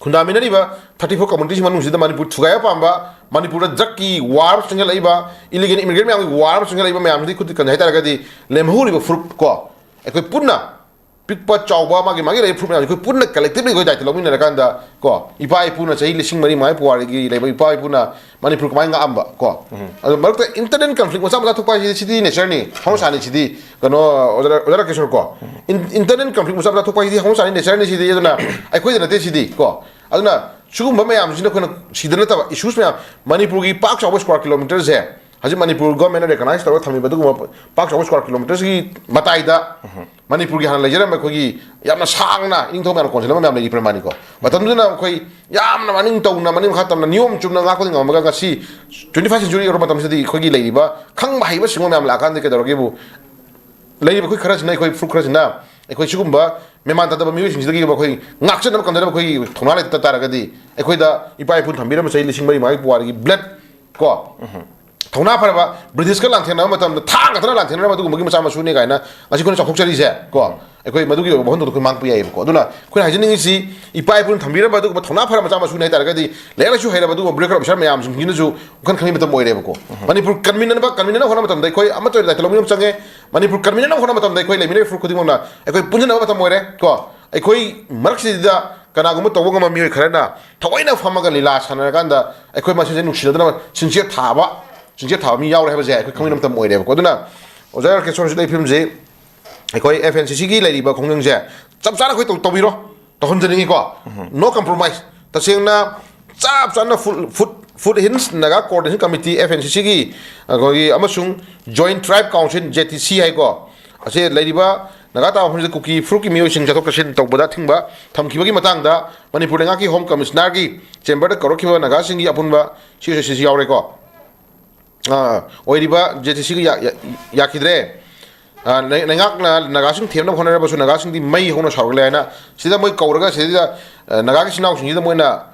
ꯈꯨꯟꯗꯥꯃꯤꯟꯅꯔꯤꯕ thirty four communities ꯃꯅꯨꯡꯁꯤꯗ ꯃꯅꯤꯄꯨꯔ ꯊꯨꯒꯥꯏꯕ ꯄꯥꯝꯕ, ꯃꯅꯤꯄꯨꯔꯗ drugꯀꯤ war ꯆꯪꯁꯤꯜꯂꯛꯏꯕ, illegal immigrant ꯃꯌꯥꯝꯒꯤ war ꯑꯃ ꯆꯪꯁꯤꯜꯂꯛꯏꯕ ꯃꯌꯥꯝꯁꯤꯗꯤ ꯈꯨꯠꯇ ꯀꯟꯖꯩ ꯍꯥꯏꯇꯥꯔꯒꯗꯤ, ꯂꯦꯝꯍꯧꯔꯤꯕ ꯐꯨꯔꯨꯞ ꯀꯣ, ꯑꯩꯈꯣꯏ ꯄꯨꯟꯅ ꯄꯤꯛꯄ ꯆꯥꯎꯕ ꯃꯥꯒꯤ ꯃꯥꯒꯤ ꯂꯩꯔꯤꯕ ꯐꯨꯔꯨꯞ ꯃꯌꯥꯝꯁꯤ ꯑꯩꯈꯣꯏ ꯄꯨꯟꯅ collectively ꯑꯩꯈꯣꯏ ꯗꯥꯏꯇ ꯂꯧꯃꯤꯟꯅꯔꯀꯥꯟꯗ ꯀꯣ, ꯏꯄꯥ ꯏꯄꯨꯅ ꯆꯍꯤ ꯂꯤꯁꯤꯡ ꯃꯔꯤ ꯃꯉꯥ ꯄꯨꯋꯥꯔꯤꯒꯤ ꯂꯩꯕ ꯏꯄꯥ ꯏꯄꯨꯅ ꯃꯅꯤꯄꯨꯔ ꯀꯃꯥꯏꯅ ꯉꯥꯛꯑꯝꯕ ꯀꯣ꯫ ꯑꯗꯣ ꯃꯔꯛꯇ internal conflict ꯃꯆꯥ ꯃꯆꯥ ꯊꯣꯛꯄ ꯍꯥꯏꯁꯤꯗꯤ ꯁꯤꯗꯤ natureꯅꯤ, ꯍꯧꯅꯁꯥꯅꯤ ꯁꯤꯗꯤ, ꯀꯩꯅꯣ, ꯑꯣꯖꯥ, ꯑꯣꯖꯥ ꯔꯥꯀꯦꯁꯣꯔ ꯀꯣ꯫ In-, internal conflict ꯃꯆꯥ ꯃꯆꯥ ꯊꯣꯛꯄ ꯍꯥꯏꯁꯤꯗꯤ ꯍꯧꯅꯁꯥꯅꯤ, natureꯅꯤ ꯁꯤꯗꯤ, ꯑꯗꯨꯅ ꯑꯩꯈꯣꯏꯗ ꯅꯠꯇꯦ ꯁꯤꯗꯤ ꯀꯣ꯫ ꯑꯗꯨꯅ ꯁꯤꯒꯨꯝꯕ ꯃꯌꯥꯝꯁꯤꯅ ꯑꯩꯈꯣꯏꯅ ꯁꯤꯗ ꯅꯠꯇꯕ issues ꯃꯌꯥꯝ, ꯃꯅꯤꯄꯨꯔꯒꯤ ꯄꯥꯛ ꯆꯥꯎꯕ square kilometerꯁꯦ ꯍꯧꯖꯤꯛ ꯃꯅꯤꯄꯨꯔ ꯒꯣꯔꯃꯦꯟꯅ ꯔꯤꯀꯒꯅꯥꯏꯁ ꯇꯧꯔꯒ ꯊꯝꯃꯤꯕ ꯑꯗꯨꯒꯨꯝꯕ ꯄꯥꯛ ꯆꯥꯎꯕ square kilometerꯁꯤꯒꯤ ꯃꯇꯥꯏꯗ ꯃꯅꯤꯄꯨꯔꯒꯤ ꯍꯥꯟꯅ ꯂꯩꯖꯔꯝꯕ ꯑꯩꯈꯣꯏꯒꯤ ꯌꯥꯝꯅ ꯁꯥꯡꯅ ꯏꯅꯤꯡꯊꯧ ꯃꯌꯥꯝꯅ ꯀꯣꯟꯁꯤꯜꯂꯝꯕ ꯃꯌꯥꯝ ꯂꯩꯔꯤ ꯄ꯭ꯔꯃꯥꯅꯤꯀꯣ꯫ ꯃꯇꯝꯗꯨꯗ ꯑꯩꯈꯣꯏ ꯌꯥꯝꯅ ꯃꯅꯤꯡ ꯇꯧꯅ, ꯃꯅꯤꯡ ꯃꯈꯥ ꯇꯝꯅ, ꯅꯤꯌꯣꯝ ꯆꯨꯝꯅ ꯉꯥꯛꯄꯗꯤ ꯉꯝꯃꯒ ꯉꯁꯤ twenty first century ꯌꯧꯔꯕ ꯃꯇꯝꯁꯤꯗꯗꯤ ꯑꯩꯈꯣꯏꯒꯤ ꯂꯩꯔꯤꯕ ꯈꯪꯕ ꯍꯩꯕ ꯁꯤꯡꯕ ꯃꯌꯥꯝ ꯂꯥꯛꯑꯀꯥꯟꯗ ꯀꯩꯗꯧꯔꯒꯦꯕꯨ, ꯂꯩꯔꯤꯕ ꯑꯩꯈꯣꯏ ꯈꯔꯁꯤꯅ, ꯑꯩꯈꯣꯏ ꯐꯨꯔꯨꯞ ꯈꯔꯁꯤꯅ ꯑꯩꯈꯣꯏ ꯁꯤꯒꯨꯝꯕ ꯃꯦꯃꯥꯟ ꯇꯥꯗꯕ ꯃꯤꯑꯣꯏꯁꯤꯡꯁꯤꯗꯒꯤ ꯑꯩꯈꯣꯏ ꯉꯥꯛꯆꯅꯕ ꯀꯟꯖꯅꯕ ꯑꯩꯈꯣꯏꯒꯤ ꯊꯧꯅꯥ ꯂꯩꯇ ꯇꯥꯔꯒꯗꯤ, ꯑꯩꯈꯣꯏꯗ ꯏꯄꯥ ꯏꯄꯨꯅ ꯊꯝꯕꯤꯔꯝꯕ ꯆꯍꯤ ꯂꯤꯁꯤꯡ ꯃꯔꯤ ꯃꯉꯥꯒꯤ ꯄꯨꯋꯥꯔꯤꯒꯤ blood ꯀꯣ, ꯊꯧꯅꯥ ꯐꯔꯕ ꯕ꯭ꯔꯤꯇꯤꯁꯀ ꯂꯥꯟꯊꯦꯡꯅꯕ ꯃꯇꯝꯗ ꯊꯥꯡ ꯈꯛꯇꯅ ꯂꯥꯟꯊꯦꯡꯅꯔꯝꯕ ꯑꯗꯨꯒꯨꯝꯕꯒꯤ ꯃꯆꯥ ꯃꯁꯨꯅꯤ ꯀꯥꯏꯅ ꯉꯁꯤ ꯑꯩꯈꯣꯏꯅ ꯆꯥꯎꯊꯣꯛꯆꯔꯤꯁꯦ ꯀꯣ, ꯑꯩꯈꯣꯏ ꯃꯗꯨꯒꯤ ꯑꯣꯏꯕ ꯋꯥꯍꯟꯊꯣꯛꯇꯣ ꯑꯩꯈꯣꯏ ꯃꯥꯡ ꯄꯤ ꯌꯥꯏꯌꯦꯕꯀꯣ꯫ ꯑꯗꯨꯅ ꯑꯩꯈꯣꯏꯅ ꯍꯥꯏꯖꯅꯤꯡꯉꯤꯁꯤ, ꯏꯄꯥ ꯏꯄꯨꯅ ꯊꯝꯕꯤꯔꯝꯕ ꯑꯗꯨꯒꯨꯝꯕ ꯊꯧꯅꯥ ꯐꯔꯕ ꯃꯆꯥ ꯃꯁꯨꯅꯤ ꯍꯥꯏ ꯇꯥꯔꯒꯗꯤ, ꯂꯥꯏꯔꯤꯛ ꯂꯥꯏꯁꯨ ꯍꯩꯔꯕ ꯑꯗꯨꯒꯨꯝꯕ bureaucrat officer ꯃꯌꯥꯝꯁꯤꯡꯁꯤꯅꯁꯨ ꯋꯥꯈꯜ ꯈꯟꯕꯒꯤ ꯃꯇꯝ ꯑꯣꯏꯔꯦꯕꯀꯣ꯫ ꯃꯅꯤꯄꯨꯔ ꯀꯟꯃꯤꯟꯅꯅꯕ, ꯀꯟꯃꯤꯟꯅꯅꯕ ꯍꯣꯠꯅꯕ ꯃꯇꯝꯗ ꯑꯩꯈꯣꯏ ꯑꯃꯠꯇ ꯑꯣꯏꯅ ꯗꯥꯏꯇ ꯂꯧꯃꯤꯟꯅꯕ ꯆꯪꯉꯦ꯫ ꯃꯅꯤꯄꯨꯔ ꯀꯟꯃꯤꯟꯅꯅꯕ ꯍꯣꯠꯅꯕ ꯃꯇꯝꯗ ꯑꯩꯈꯣꯏ ꯂꯩꯃꯤꯟꯅꯔꯤꯕ ꯐꯨꯔꯨꯞ ꯈꯨꯗꯤꯡꯃꯛꯅ ꯑꯩꯈꯣꯏ ꯄꯨꯟꯁꯤꯟꯅꯕ ꯃꯇꯝ ꯑꯣꯏꯔꯦ ꯀꯣ꯫ ꯑꯩꯈꯣꯏ ꯃꯔꯛꯁꯤꯗ ꯀꯅꯥꯒꯨꯝꯕ ꯇꯧꯕ ꯉꯝꯕ ꯃꯤꯑꯣꯏ ꯈꯔꯅ ꯊꯑꯣꯏꯅ ꯐꯝꯃꯒ ꯂꯤꯂꯥ ꯁꯥꯟꯅꯔꯀꯥꯟꯗ ꯑꯩꯈꯣꯏ ꯃꯁꯦꯟꯁꯦ ꯅꯨꯡꯁꯤꯅꯗꯅꯕ ꯆꯤꯟꯖꯦꯠ ꯊꯥꯕ, ꯆꯤꯟꯖꯦꯠ ꯊꯥꯕ ꯃꯤ ꯌꯥꯎꯔꯦ ꯍꯥꯏꯕꯁꯦ ꯑꯩꯈꯣꯏ ꯈꯪꯕ ꯃꯇꯝ ꯑꯣꯏꯔꯦꯕꯀꯣ꯫ ꯑꯗꯨꯅ ꯑꯣꯖꯥ ꯔꯥꯀꯦꯁꯣꯔꯁꯤ ꯂꯩ ꯐꯤꯕꯝꯁꯤ ꯑꯩꯈꯣꯏ F N C Cꯒꯤ ꯂꯩꯔꯤꯕ ꯈꯣꯡꯖꯪꯁꯦ ꯆꯞ ꯆꯥꯅ ꯑꯩꯈꯣꯏ ꯇꯧ-, ꯇꯧꯕꯤꯔꯣ, ꯇꯧꯍꯟꯖꯅꯤꯡꯉꯤꯀꯣ꯫ No compromise꯫ ꯇꯁꯦꯡꯅ ꯆꯞ ꯆꯥꯅ ꯐꯨꯜ, foot, foothills Naga coordination committee, F N C Cꯒꯤ, ꯑꯩꯈꯣꯏꯒꯤ, ꯑꯃꯁꯨꯡ Joint Tribe Council, J T C ꯍꯥꯏꯀꯣ, ꯑꯁꯤ ꯂꯩꯔꯤꯕ ꯅꯥꯒꯥ ꯇꯥꯕ ꯃꯐꯝꯁꯤꯗ ꯀꯨꯀꯤ ꯐꯨꯔꯨꯞꯀꯤ ꯃꯤꯑꯣꯏꯁꯤꯡ ꯆꯠꯊꯣꯛ ꯆꯠꯁꯤꯟ ꯇꯧꯕꯗ ꯑꯊꯤꯡꯕ ꯊꯝꯈꯤꯕꯒꯤ ꯃꯇꯥꯡꯗ ꯃꯅꯤꯄꯨꯔ ꯂꯩꯉꯥꯛꯀꯤ ꯍꯣꯝ ꯀꯃꯤꯁꯅꯔꯒꯤ ꯆꯦꯝꯕꯔꯗ ꯀꯧꯔꯛꯈꯤꯕ ꯅꯥꯒꯥꯁꯤꯡꯒꯤ ꯑꯄꯨꯟꯕ C S C ꯁꯤ ꯌꯥꯎꯔꯦꯀꯣ꯫ ꯑꯥ, ꯑꯣꯏꯔꯤꯕ ꯖꯦ ꯁꯤ ꯁꯤꯒ ꯌꯥ-, ꯌꯥ-, ꯌꯥꯈꯤꯗ꯭ꯔꯦ꯫ ꯑꯥ, ꯂꯩ-, ꯂꯩꯉꯥꯛꯅ ꯅꯥꯒꯥꯁꯤꯡ ꯊꯦꯝꯅꯕ ꯍꯣꯠꯅꯔꯕꯁꯨ ꯅꯥꯒꯥꯁꯤꯡꯗꯤ ꯃꯩ ꯍꯧꯅ ꯁꯥꯎꯔꯛꯂꯦ ꯍꯥꯏꯅ ꯁꯤꯗ ꯃꯣꯏ ꯀꯧꯔꯒ ꯁꯤꯗꯩꯗ, ꯑ, ꯅꯥꯒꯥꯒꯤ ꯏꯆꯤꯟ ꯏꯅꯥꯎꯁꯤꯡꯁꯤꯗ ꯃꯣꯏꯅ,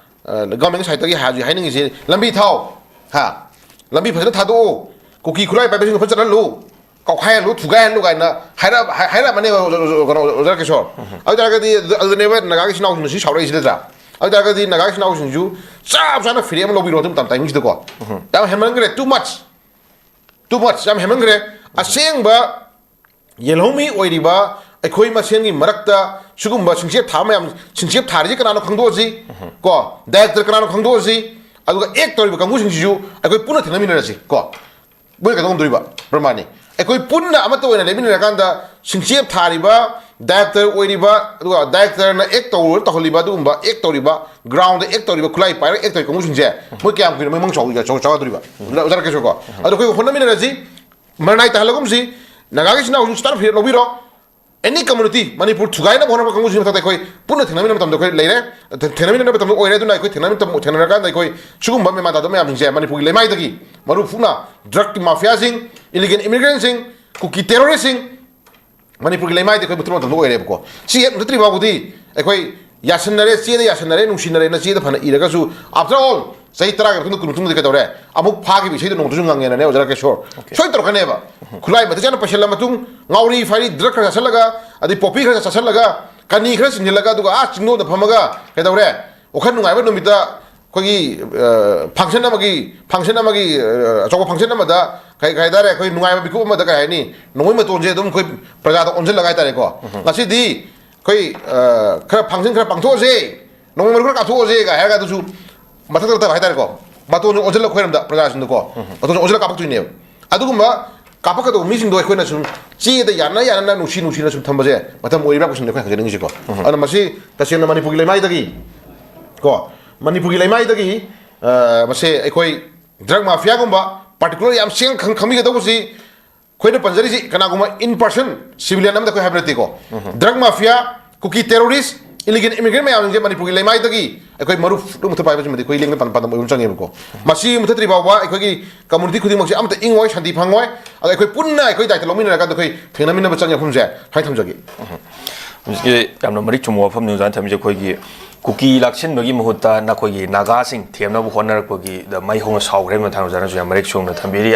ꯑ, ꯒꯚꯔꯟꯃꯦꯟꯠꯀꯤ ꯁꯥꯏꯠꯇꯒꯤ ꯍꯥꯏ-, ꯍꯥꯏꯅꯤꯡꯉꯤꯁꯤ ꯂꯝꯕꯤ ꯊꯥꯎ, ꯍꯥ? ꯂꯝꯕꯤ ꯐꯖꯅ ꯊꯥꯗꯣꯛꯎ, ꯀꯨꯀꯤ ꯈꯨꯠꯂꯥꯏ ꯄꯥꯏꯕꯁꯤꯡꯗꯣ ꯐꯖꯅ ꯆꯠꯍꯜꯂꯨ, ꯀꯥꯎꯈꯥꯏꯍꯜꯂꯨ, ꯊꯨꯒꯥꯏꯍꯜꯂꯨ ꯀꯥꯏꯅ ꯍꯥꯏꯔꯛ-, ꯍꯥꯏ-, ꯍꯥꯏꯔꯛꯑꯃꯅꯦꯕ ꯑꯣꯖꯥ, ꯑꯣꯖꯥ, ꯀꯩꯅꯣ, ꯑꯣꯖꯥ ꯀꯤꯁꯣꯔ꯫ ꯑꯗꯨ ꯑꯣꯏꯇꯥꯔꯒꯗꯤ ꯑꯗꯨ-, ꯑꯗꯨꯗꯅꯦꯕ ꯅꯥꯒꯥꯒꯤ ꯏꯆꯤꯟ ꯏꯅꯥꯎꯁꯤꯡꯅ ꯁꯤ ꯁꯥꯎꯔꯛꯏꯁꯤ ꯅꯠꯇ꯭ꯔꯥ? ꯑꯗꯨ ꯑꯣꯏꯇꯥꯔꯒꯗꯤ ꯅꯥꯒꯥꯒꯤ ꯏꯆꯤꯟ ꯏꯅꯥꯎꯁꯤꯡꯁꯨ ꯆꯞ ꯆꯥꯅ ꯐꯤꯔꯦꯞ ꯑꯃ ꯂꯧꯕꯤꯔꯣ ꯑꯗꯨ ꯃꯇꯝ ꯇꯥꯏꯃꯤꯡꯁꯤꯗꯀꯣ꯫ ꯌꯥꯝ ꯍꯦꯟꯃꯟꯈ꯭ꯔꯦ, too much, too much, ꯌꯥꯝ ꯍꯦꯟꯃꯟꯈ꯭ꯔꯦ꯫ ꯑꯁꯦꯡꯕ ꯌꯦꯜꯍꯧꯃꯤ ꯑꯣꯏꯔꯤꯕ ꯑꯩꯈꯣꯏ ꯃꯁꯦꯟꯒꯤ ꯃꯔꯛꯇ ꯁꯤꯒꯨꯝꯕ ꯁꯤꯡꯆꯦꯞ ꯊꯥꯕ ꯃꯌꯥꯝ, ꯁꯤꯡꯆꯦꯞ ꯊꯥꯔꯤꯁꯤ ꯀꯅꯥꯅꯣ ꯈꯪꯗꯣꯛꯑꯁꯤ꯫ ꯀꯣ, ꯗꯥꯏꯔꯦꯛꯇꯔ ꯀꯅꯥꯅꯣ ꯈꯪꯗꯣꯛꯑꯁꯤ꯫ ꯑꯗꯨꯒ ꯑꯦꯛ ꯇꯧꯔꯤꯕ ꯀꯥꯡꯕꯨꯁꯤꯡꯁꯤꯁꯨ ꯑꯩꯈꯣꯏ ꯄꯨꯟꯅ ꯊꯦꯡꯅꯃꯤꯟꯅꯔꯁꯤ꯫ ꯀꯣ, ꯃꯣꯏ ꯀꯩꯗꯧ ꯉꯝꯗꯣꯔꯤꯕ? ꯄ꯭ꯔꯃꯥꯅꯤ꯫ ꯑꯩꯈꯣꯏ ꯄꯨꯟꯅ ꯑꯃꯠꯇ ꯑꯣꯏꯅ ꯂꯩꯃꯤꯟꯅꯔꯀꯥꯟꯗ ꯁꯤꯡꯆꯦꯞ ꯊꯥꯔꯤꯕ, ꯗꯥꯏꯔꯦꯛꯇꯔ ꯑꯣꯏꯔꯤꯕ, ꯑꯗꯨꯒ ꯗꯥꯏꯔꯦꯛꯇꯔꯅ ꯑꯦꯛ ꯇꯧꯔ ꯇꯧꯍꯜꯂꯤꯕ ꯑꯗꯨꯒꯨꯝꯕ ꯑꯦꯛ ꯇꯧꯔꯤꯕ, ꯒ꯭ꯔꯥꯎꯟꯗ ꯑꯦꯛ ꯇꯧꯔꯤꯕ, ꯈꯨꯠꯂꯥꯏ ꯄꯥꯏꯔꯒ ꯑꯦꯛ ꯇꯧꯔꯤꯕ ꯀꯥꯡꯕꯨꯁꯤꯡꯁꯦ ꯃꯣꯏ ꯀꯌꯥꯝ ꯀꯨꯏꯅ ꯃꯣꯏ ꯃꯪ ꯆꯥꯎ-, ꯆꯥꯎ-, ꯆꯥꯎꯒꯗꯣꯔꯤꯕ? ꯑꯣꯖꯥ ꯀꯦꯁꯣꯔꯀꯣ꯫ ꯑꯗꯣ ꯑꯩꯈꯣꯏ ꯍꯣꯠꯅꯃꯤꯟꯅꯔꯁꯤ, ꯃꯔꯅꯥꯏ ꯇꯥꯍꯜꯂꯒꯨꯝꯁꯤ꯫ ꯅꯥꯒꯥꯒꯤ ꯏꯆꯤꯟ ꯏꯅꯥꯎꯁꯤꯡꯁꯨ ꯆꯞ ꯐꯤꯔꯦꯞ ꯂꯧꯕꯤꯔꯣ꯫ ꯑꯦꯅꯤ ꯀꯝꯃꯨꯅꯤꯇꯤ, ꯃꯅꯤꯄꯨꯔ ꯊꯨꯒꯥꯏꯅꯕ ꯍꯣꯠꯅꯕ ꯀꯥꯡꯕꯨꯁꯤꯒꯤ ꯃꯊꯛꯇ ꯑꯩꯈꯣꯏ ꯄꯨꯟꯅ ꯊꯦꯡꯅꯃꯤꯟꯅꯕ ꯃꯇꯝꯗ ꯑꯩꯈꯣꯏ ꯂꯩꯔꯦ꯫ ꯊꯦ-, ꯊꯦꯡꯅꯃꯤꯟꯅꯕ ꯃꯇꯝꯗ ꯑꯣꯏꯔꯦ꯫ ꯑꯗꯨꯅ ꯑꯩꯈꯣꯏ ꯊꯦꯡꯅꯃꯤꯟꯅꯕ, ꯊꯦꯡꯅꯔꯀꯥꯟꯗ ꯑꯩꯈꯣꯏ ꯁꯤꯒꯨꯝꯕ ꯃꯦꯃꯥꯟ ꯇꯥꯗꯕ ꯃꯌꯥꯝꯁꯤꯡꯁꯦ ꯃꯅꯤꯄꯨꯔꯒꯤ ꯂꯩꯃꯥꯏꯗꯒꯤ, ꯃꯔꯨ ꯐꯨꯛꯅ ꯗ꯭ꯔꯒꯀꯤ ꯃꯥꯐꯤꯌꯥꯁꯤꯡ, ꯏꯂꯤꯒꯦꯜ ꯏꯃꯤꯒ꯭ꯔꯦꯟꯁꯤꯡ, ꯀꯨꯀꯤ ꯇꯦꯔꯣꯔꯤꯁꯁꯤꯡ, ꯃꯅꯤꯄꯨꯔꯒꯤ ꯂꯩꯃꯥꯏꯗ ꯑꯩꯈꯣꯏ ꯃꯨꯠꯊꯠꯄ ꯃꯇꯝꯗ ꯑꯣꯏꯔꯦꯕꯀꯣ꯫ ꯁꯤ ꯍꯦꯛ ꯃꯨꯠꯊꯠꯇ꯭ꯔꯤ ꯐꯥꯎꯕꯗꯤ ꯑꯩꯈꯣꯏ ꯌꯥꯁꯟꯅꯔꯦ, ꯆꯦꯗ ꯌꯥꯁꯟꯅꯔꯦ, ꯅꯨꯡꯁꯤꯅꯔꯦꯅ ꯆꯦꯗ ꯐꯅ ꯏꯔꯒꯁꯨ, after all, ꯆꯍꯤ ꯇꯔꯥꯒꯤ ꯃꯇꯨꯡꯗ, ꯀꯨꯟ ꯃꯇꯨꯡꯗ ꯀꯩꯗꯧꯔꯦ? ꯑꯃꯨꯛ ꯐꯥꯈꯤꯕ ꯏꯁꯩꯗꯣ ꯅꯣꯡꯃꯇꯁꯨ ꯉꯪꯉꯦꯅꯅꯦ, ꯑꯣꯖꯥ ꯔꯥꯀꯦꯁꯣꯔ꯫ ꯁꯣꯏ ꯇꯧꯔꯛꯀꯅꯦꯕ꯫ ꯈꯨꯠꯂꯥꯏ ꯃꯇꯤꯛ ꯆꯥꯅ ꯄꯩꯁꯜꯂ ꯃꯇꯨꯡ, ꯉꯥꯎꯔꯤ ꯐꯥꯏꯔꯤ, ꯗ꯭ꯔꯒ ꯈꯔ ꯆꯥꯁꯜꯂꯒ, ꯑꯗꯩ ꯄꯣꯄꯤ ꯈꯔ ꯆꯥꯁꯜꯂꯒ, ꯀꯅꯤ ꯈꯔ ꯆꯤꯡꯁꯤꯜꯂꯒ, ꯑꯗꯨꯒ ꯑꯥ ꯆꯤꯡꯗꯣꯟꯗ ꯐꯝꯃꯒ ꯀꯩꯗꯧꯔꯦ? ꯋꯥꯈꯜ ꯅꯨꯡꯉꯥꯏꯕ ꯅꯨꯃꯤꯠꯇ ꯑꯩꯈꯣꯏꯒꯤ, ꯑ, function ꯑꯃꯒꯤ, function ꯑꯃꯒꯤ, ꯑ, ꯑꯆꯧꯕ function ꯑꯃꯗ ꯀꯩ, ꯀꯩ ꯍꯥꯏꯇꯥꯔꯦ, ꯑꯩꯈꯣꯏ ꯅꯨꯡꯉꯥꯏꯕ ꯃꯤꯀꯨꯞ ꯑꯃꯗ, ꯀꯩ ꯍꯥꯏꯅꯤ, ꯅꯣꯡꯃꯩ ꯃꯇꯣꯟꯁꯦ ꯑꯗꯨꯝ ꯑꯩꯈꯣꯏ ꯄ꯭ꯔꯖꯥꯗ ꯑꯣꯟꯁꯤꯜꯂꯒ ꯍꯥꯏꯇꯥꯔꯦꯀꯣ꯫ ꯉꯁꯤꯗꯤ ꯑꯩꯈꯣꯏ, ꯑ, ꯈꯔ function ꯈꯔ ꯄꯥꯡꯊꯣꯛꯑꯁꯦ, ꯅꯣꯡꯃꯩ ꯃꯔꯨ ꯈꯔ ꯀꯥꯞꯊꯣꯛꯑꯁꯦꯒ ꯍꯥꯏꯔꯒ ꯑꯗꯨꯁꯨ ꯃꯊꯛꯇ ꯅꯠꯇꯕ ꯍꯥꯏꯇꯥꯔꯦꯀꯣ, ꯃꯇꯣꯟꯁꯦ ꯑꯣꯟꯁꯤꯜꯂꯒ ꯑꯩꯈꯣꯏꯔꯣꯝꯗ ꯄ꯭ꯔꯖꯥꯁꯤꯡꯗꯀꯣ, ꯃꯇꯣꯟꯁꯦ ꯑꯣꯟꯁꯤꯜꯂꯒ ꯀꯥꯞꯄꯛꯇꯣꯏꯅꯦꯕ꯫ ꯑꯗꯨꯒꯨꯝꯕ ꯀꯥꯞꯄꯛꯀꯗꯧꯕ ꯃꯤꯁꯤꯡꯗꯣ ꯑꯩꯈꯣꯏꯅ ꯁꯨꯝ ꯆꯦꯗ ꯌꯥꯅ ꯌꯥꯅꯅ, ꯅꯨꯡꯁꯤ ꯅꯨꯡꯁꯤꯅ ꯁꯨꯝ ꯊꯝꯕꯁꯦ ꯃꯇꯝ ꯑꯣꯏꯔꯤꯕ꯭ꯔꯥ ꯀꯣꯏꯁꯟꯗ ꯑꯩꯈꯣꯏ ꯍꯪꯖꯅꯤꯡꯉꯤꯁꯦꯀꯣ꯫ ꯑꯗꯨꯅ ꯃꯁꯤ ꯇꯁꯦꯡꯅ ꯃꯅꯤꯄꯨꯔꯒꯤ ꯂꯩꯃꯥꯏꯗꯒꯤ ꯀꯣ, ꯃꯅꯤꯄꯨꯔꯒꯤ ꯂꯩꯃꯥꯏꯗꯒꯤ, ꯑ, ꯃꯁꯦ ꯑꯩꯈꯣꯏ ꯗ꯭ꯔꯒ ꯃꯥꯐꯤꯌꯥꯒꯨꯝꯕ particular ꯌꯥꯝ ꯁꯦꯡꯅ ꯈꯪ-, ꯈꯪꯕꯤꯒꯗꯧꯕꯁꯤ, ꯑꯩꯈꯣꯏꯅ ꯄꯟꯖꯔꯤꯁꯤ ꯀꯅꯥꯒꯨꯝꯕ in person civilian ꯑꯃꯗ ꯑꯩꯈꯣꯏ ꯍꯥꯏꯕ ꯅꯠꯇꯦꯀꯣ꯫ ꯗ꯭ꯔꯒ ꯃꯥꯐꯤꯌꯥ, ꯀꯨꯀꯤ ꯇꯦꯔꯣꯔꯤꯁ, ꯏꯂꯤꯒꯦꯜ ꯏꯃꯤꯒ꯭ꯔꯦꯟ ꯃꯌꯥꯝꯁꯦ ꯃꯅꯤꯄꯨꯔꯒꯤ ꯂꯩꯃꯥꯏꯗꯒꯤ ꯑꯩꯈꯣꯏ ꯃꯔꯨꯞ ꯂꯣꯏ ꯃꯨꯊꯠꯄ ꯍꯥꯏꯕꯁꯤꯃꯗꯤ ꯑꯩꯈꯣꯏ ꯂꯦꯡꯗꯅ ꯄꯥꯟ-, ꯄꯥꯟꯗꯝ ꯑꯣꯏꯕ ꯑꯃ ꯆꯪꯉꯦꯕꯀꯣ꯫ ꯃꯁꯤ ꯃꯨꯊꯠꯇ꯭ꯔꯤ ꯐꯥꯎꯕ ꯑꯩꯈꯣꯏꯒꯤ ꯀꯝꯃꯨꯅꯤꯇꯤ ꯈꯨꯗꯤꯡꯃꯛꯁꯦ ꯑꯃꯠꯇ ꯏꯪꯉꯣꯏ, ꯁꯥꯟꯇꯤ ꯐꯪꯉꯣꯏ꯫ ꯑꯗꯣ ꯑꯩꯈꯣꯏ ꯄꯨꯟꯅ ꯑꯩꯈꯣꯏ ꯗꯥꯏꯇ ꯂꯧꯃꯤꯟꯅꯔꯀꯥꯟꯗ ꯑꯩꯈꯣꯏ ꯊꯦꯡꯅꯃꯤꯟꯅꯕ ꯆꯪꯉꯦ ꯃꯐꯝꯁꯦ ꯍꯥꯏꯅ ꯊꯝꯖꯒꯦ꯫ ꯍꯧꯖꯤꯛꯀꯤ ꯌꯥꯝꯅ ꯃꯔꯤꯛ ꯆꯨꯝꯕ ꯋꯥꯐꯝꯅꯤ ꯑꯣꯖꯥꯅ ꯊꯝꯃꯤꯁꯦ꯫ ꯑꯩꯈꯣꯏꯒꯤ ꯀꯨꯀꯤ ꯂꯥꯛꯁꯤꯟꯕꯒꯤ ꯃꯍꯨꯠꯇ ꯅꯈꯣꯏꯒꯤ ꯅꯥꯒꯥꯁꯤꯡ ꯊꯦꯝꯅꯕ ꯍꯣꯠꯅꯔꯛꯄꯒꯤꯗ ꯃꯩ ꯍꯧꯅ ꯁꯥꯎꯈ꯭ꯔꯦ ꯍꯥꯏꯕ ꯃꯇꯥꯡꯗ ꯑꯣꯖꯥꯅꯁꯨ ꯌꯥꯝ ꯃꯔꯤꯛ ꯆꯨꯝꯅ ꯊꯝꯕꯤꯔꯤ꯫